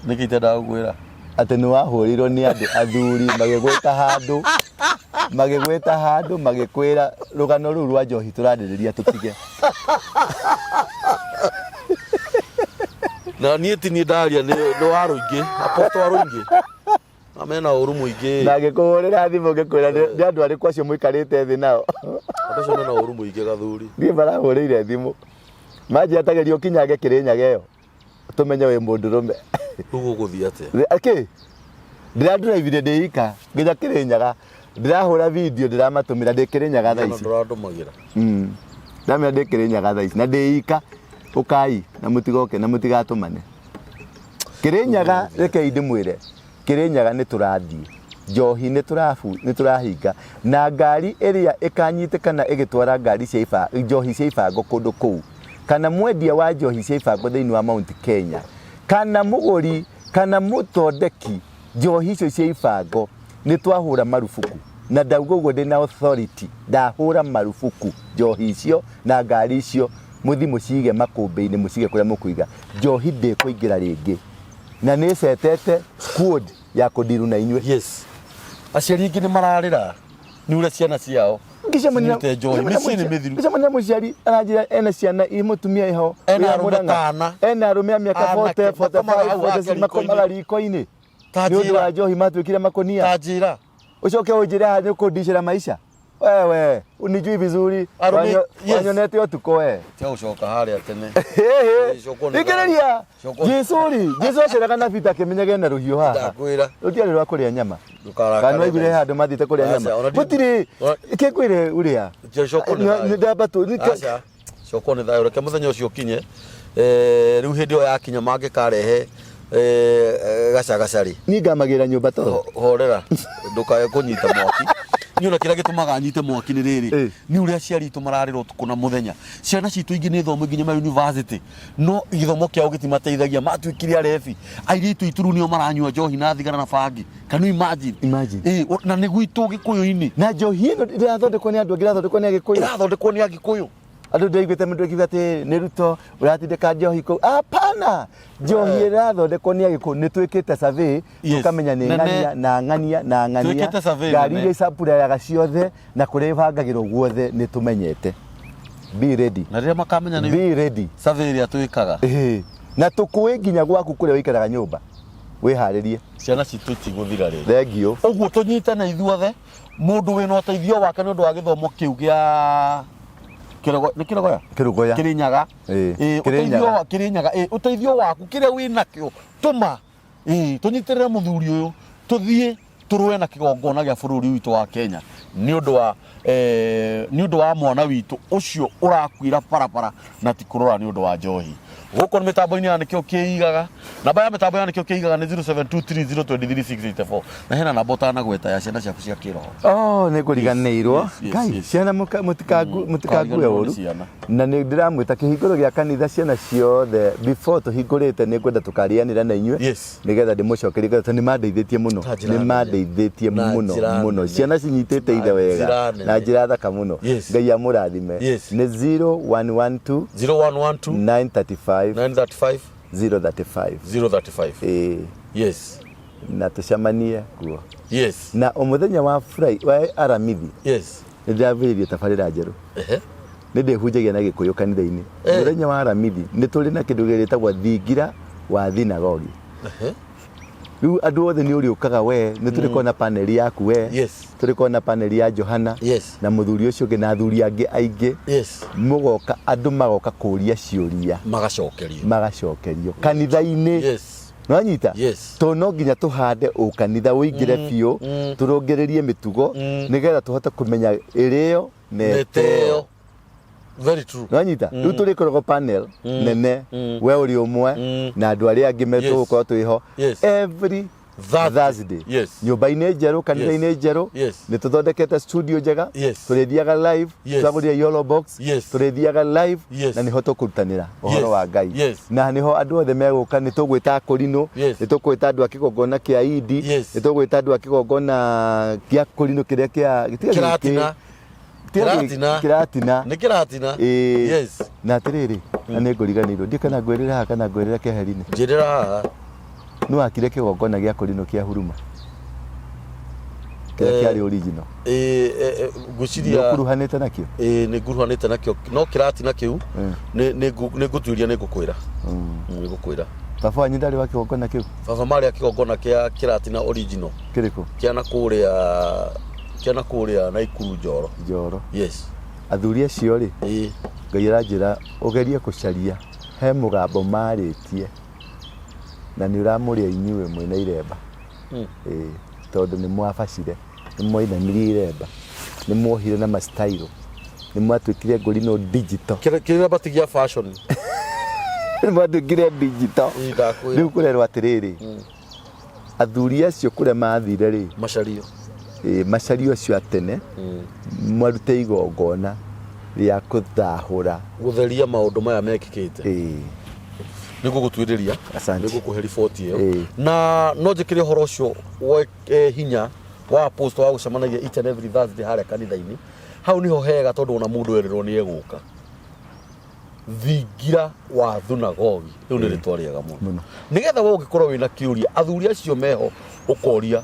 Nĩkĩ itendaga gũkwĩra? Atĩ nĩ wahũrĩirwo nĩ andũ athuri magĩgwĩta handũ magĩkwĩra rũgano rũu rwa njohi tũrarĩrĩria tũtige. Na niĩ ti niĩ ndaria, nĩ wa rũingĩ, apostle wa rũingĩ na mena ũru mũingĩ. Na ngĩkũhũrĩra thimũ ngĩkwĩra nĩ andũ arĩkũ acio mũikarĩte thĩ nao. Andũ acio mena ũru mũingĩ, gathuri. Niĩ marahũrĩire thimũ manjĩra tageria ũkinyange Kĩrĩnyaga ĩyo tũmenye wĩ mũndũrũme. Rĩu gũgũthiĩ atĩa? Akĩ ndĩrandũraibire ndĩ ika nginya Kĩrĩnyaga, ndĩrahũra video, ndĩramatũmĩra ndĩ Kĩrĩnyaga thaa Ona ici. ndũrandũmagĩra. Ndamenya ndĩ Kĩrĩnyaga thaa ici na ndĩ ika, ũkai na mũtigoke na mũtigatũmane Kĩrĩnyaga. Rekei ndĩmwĩre, Kĩrĩnyaga nĩ tũrathiĩ njohi, nĩ tũrahinga na ngari ĩrĩa ĩkanyitĩkana ĩgĩtwara ngari cia njohi cia ibango kũndũ kũu, kana mwendia wa njohi cia ibango thĩinĩ wa Mount Kenya, kana mũgũri kana mũthondeki njohi icio cia ibango, nĩ twahũra marubuku. Na ndauga ũguo ndĩna authority, ndahũra marubuku njohi icio na ngari icio, mũthi mũcige makũmbĩ-inĩ, mũcige kũrĩa mũkũiga. Njohi ndĩkũingĩra rĩngĩ, na nĩ cetete squad ya kũndiru na inyuĩ. Yes, aciari aingĩ nĩ mararĩra nĩ ũrĩa ciana ciao cinyuĩte njohi, mĩciĩ nĩ mĩthiru. Ngĩcemania na mũciari aranjĩra ena ciana i mũtumia iho Ena wĩra arũme Mũrang'a. tana. Ena arũme a mĩaka Anake, 40, 45, makomaga hau 46, hake makomaga riko-inĩ. riko-inĩ Ta nĩ ũndũ njĩra. wa njohi, matuĩkire makũnia. Ta njĩra. Ũcoke ũnjĩre haha nĩ kũndicĩra maisha. Wewe unijui vizuri. Arũme- yes. Wanyonete ũtukũ we. Tia gũcoka harĩa tene. Cokwo nĩ Thikĩrĩria. Cokwo- Jesu rĩ, Jesu aceraga na Peter akĩmenyaga ena rũhiũ haha. Ndakwĩra. Rũtiarĩ rwa kũrĩa nyama. Ndũkarakare. Kana waiguire handũ mathiĩte kũrĩa Aca, nyama. ona ndi- Gũtirĩ. Ona- Kĩngwĩre ũrĩa. Cokwo nĩ thayũ. Nĩ ndambatũ. Aca. Cokwo nĩ thayũ. Reke mũthenya ũcio ũkinye. Eh, rĩu hĩndĩ ĩyo yakinya mangĩkarehe eh, gacagaca rĩ. Niĩ ngamagĩra nyũmba toro. Horera ndukae kunyita mwaki niĩ ona kĩrĩa gĩtũmaga nyite mwaki nĩ rĩrĩ Eh. nĩ ũrĩa aciari aitũ mararĩra ũtukũ na mũthenya ciana citũ ingĩ nĩ thomo nginya ma university no gĩthomo kĩao gĩtimateithagia matuĩkire arebi airĩtu aitũ rĩu nĩo maranyua njohi na thigara na bangi can you imagine Imagine. Eh, na nĩ gwitũ gĩkũyũ-inĩ Na njohi ĩno ĩrathondekwo nĩ andũ angĩ ĩrathondekwo nĩ Agĩkũyũ. ĩrathondekwo nĩ agĩkũyũ Andũ ndĩraiguĩte mũndũ akiuga atĩ nĩ Ruto ũratindĩka njohi kũu. Hapana, njohi ĩrathondekwo nĩ Agĩkũyũ. Nĩ twĩkĩte survey Yes. tũkamenya nĩ Nene. ng'ania na ng'ania na ng'ania. Twĩkĩte survey Ngari nene. iria icapuraga ciothe na kũrĩa ibangagĩrwo guothe nĩ tũmenyete. Be ready. Na rĩrĩa makamenya nĩ Be ready. survey ĩrĩa twĩkaga Ĩĩ. Na tũkũĩ nginya gwaku kũrĩa ũikaraga nyũmba. Wĩharĩrie. Ciana citũ itigũthira rĩngĩ. Thengiũ. Ũguo tũnyitane ithuothe mũndũ wĩna ũteithio wake nĩ ũndũ wa gĩthomo kĩu gĩa Kĩrogo- nĩ kĩrogoya Kĩrũgoya. Kĩrĩnyaga. Ĩĩ, Ĩĩ, Kĩrĩnyaga. ũteithio wa Kĩrĩnyaga ĩĩ, ũteithio waku kĩrĩa wĩ nakĩo tũma ĩĩ, tũnyitĩrĩre mũthuri ũyũ tũthiĩ tũrũe na kĩgongona gĩa bũrũri witũ wa Kenya nĩ ũndũ wa eh, nĩ ũndũ wa mwana witũ ũcio ũrakuĩra barabara na ti kũrora nĩ ũndũ wa njohi gũkũ nĩ mĩtambo-inĩ ya nĩkĩo kĩigaga namba ya mĩtambo ya nĩkĩo kĩigaga nĩ 0723023684 na hena namba ũtanagweta ya ciana ciaku cia kĩroho. Oh, nä ngå riganä Yes, yes, ngai yes. ciana mũtikangue Kariganĩrwo ũru nĩ ciana. Na nä ndä ramwä ta kä hingå ro gä a kanitha ciana ciothe before tå hingå rä te nä ngwenda tå karĩanä ra na inyuä Yes. nä getha ndä må cokerie ngatho tondũ nä mandeithä tie må no Na njĩra nä nene. mandeithä tie Na må no njĩra må no nene. ciana cinyitä te Na ithe wega njĩra nene. na njä ra thaka må no. Yes. Ngai amå rathime. Yes. Nä 0112 0112 935 935 035. 035. Ĩĩ. Yes. Na tå cemanie kuo. Yes. Na o mũthenya wa Fri- wa aramithi Yes. nä ndĩrambĩrĩirie tabarĩra njerũ. Ehe. Nä ndĩhunjagia na gĩkũyũ kanitha-inĩ. Eh. Mũthenya wa aramithi nĩ tũrĩ na kĩndũ gĩtagwo thingira wa thinagogi. Ehe. Rĩu andũ othe nĩ ũrĩũkaga we nĩ tũrĩkorwo na paneli yaku we. Yes. Tũrĩkorwo na paneli ya Johana Yes. na mũthuri ũcio ũngĩ na athuri angĩ aingĩ. Yes. Mũgoka andũ magoka kũria ciũria magacokerio magacokerio kanitha-inĩ. Yes. Nwanyita? Yes. Tondũ no nginya tũhande ũkanitha ũingĩre biũ tũrũngĩrĩrie mĩtugo nĩgetha tũhote kũmenya ĩrĩo na ĩteo. Neteo. Very true. Nwanyita? Rĩu tũrĩkoragwo panel nene we ũrĩ ũmwe na andũ arĩa angĩ Yes. metũgũkorwo twĩho Yes. every Thursday. Thursday. Yes. Nyũmba-inĩ njerũ kanitha-inĩ njerũ. Yes. Nĩ tũthondekete studio njega. Yes. Tũrĩthiaga live. Yes. Twagũrire yellow box. Yes. Tũrĩthiaga live. Yes. Na nĩho tũkũrutanĩra ũhoro Yes. wa Ngai. Yes. Na nĩho andũ othe megũka nĩ tũgwĩta akũrinũ. Yes. Nĩ tũgwĩta andũ a kĩgongona kĩa Idi. Yes. Nĩ tũgwĩta andũ a kĩgongona kĩa kũrinũ kĩrĩa kĩa gĩtiga gĩkĩ. Kĩratina. Gĩtiga gĩkĩ- Kĩratina. Kĩratina. Nĩ kĩratina. Ĩĩ. Yes. Na atĩrĩrĩ na nĩ ngũriganĩirwo ndiũ kana ngwĩrĩra haha kana ngwĩrĩra keheri-inĩ. Njĩrĩra haha. Nĩ wakire kĩgongona gĩa kũrinũ kĩa huruma kĩrĩa Eh, kĩarĩ original? Ĩĩ, eh, eh, Nĩ ngwĩciria ũkuruhanĩte nakĩo? Ĩĩ, nĩ nguruhanĩte nakĩo no kĩratina kĩu nĩ ngũtuĩria nĩ ngũkwĩra nĩ ngũkwĩra. Baba wanyu ndarĩ wa kĩgongona kĩu? Baba marĩ a kĩgongona kĩa kĩratina original. Kĩrĩkũ? Kĩa na kũrĩa kĩa na kũrĩa Naikuru Njoro. Njoro. Yes. Athuri acio rĩ, Ĩĩ. Ngai aranjĩra ũgerie kũcaria he mũgambo marĩtie na nĩ ũramũrĩa inyuĩ mwĩna iremba. Ĩĩ, tondũ nĩ mwabacire nĩ mwainamirie iremba nĩ mwohire na mastairo nĩ mwatuĩkire ngũrinũ digital. Kĩremba ti gĩa fashion. Nĩ mwatuĩkire digital. Ĩĩ, ndakwĩra. Rĩu kũrerwo atĩrĩrĩ athuri acio kũrĩa mathire rĩ macario ĩ, macario acio a tene marute igongona rĩa kũthahũra. Gũtheria maũndũ maya mekĩkĩte. Ĩ. Nĩ ngũgũtuĩrĩria. Asante. Nĩ ngũkũhe riboti ĩyo. Ĩĩ. Na no njĩkĩre ũhoro ũcio wa hinya wa apostle wa gũcemanagia each and every Thursday harĩa kanitha-inĩ hau nĩho hega tondũ ona mũndũ erĩrwo nĩ egũka thingira wa thunagogi rĩu nĩ rĩtwa rĩega mũno nĩgetha we ũngĩkorwo wĩna kĩũria athuri acio meho ũkoria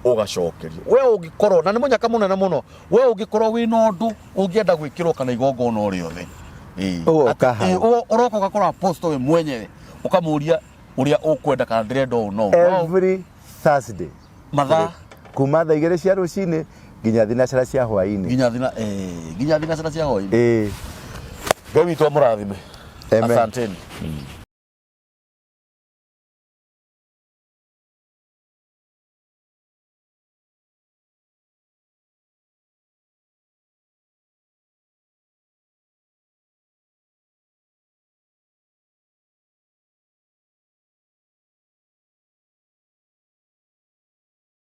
ũgacokerio we ũngĩkorwo na nĩ mũnyaka mũnene mũno we ũngĩkorwo wĩna ũndũ ũngĩenda gwĩkĩrwo kana igongona o rĩothe. Ĩĩ. Ũgoka Atĩ- hau. ĩĩ, ũroka ũgakora apostle we mwenyewe ũkamũria ũrĩa ũkwenda kana ndĩrenda ũũ no ũũ. Every Thursday Mathaa kuma thaa 2 cia rũcinĩ Nginya thinacara cia hwainĩ. Nginya thina eh nginya thinacara cia hwainĩ. Ĩĩ. Ngai witũ amũrathime. Amen. Asanteni.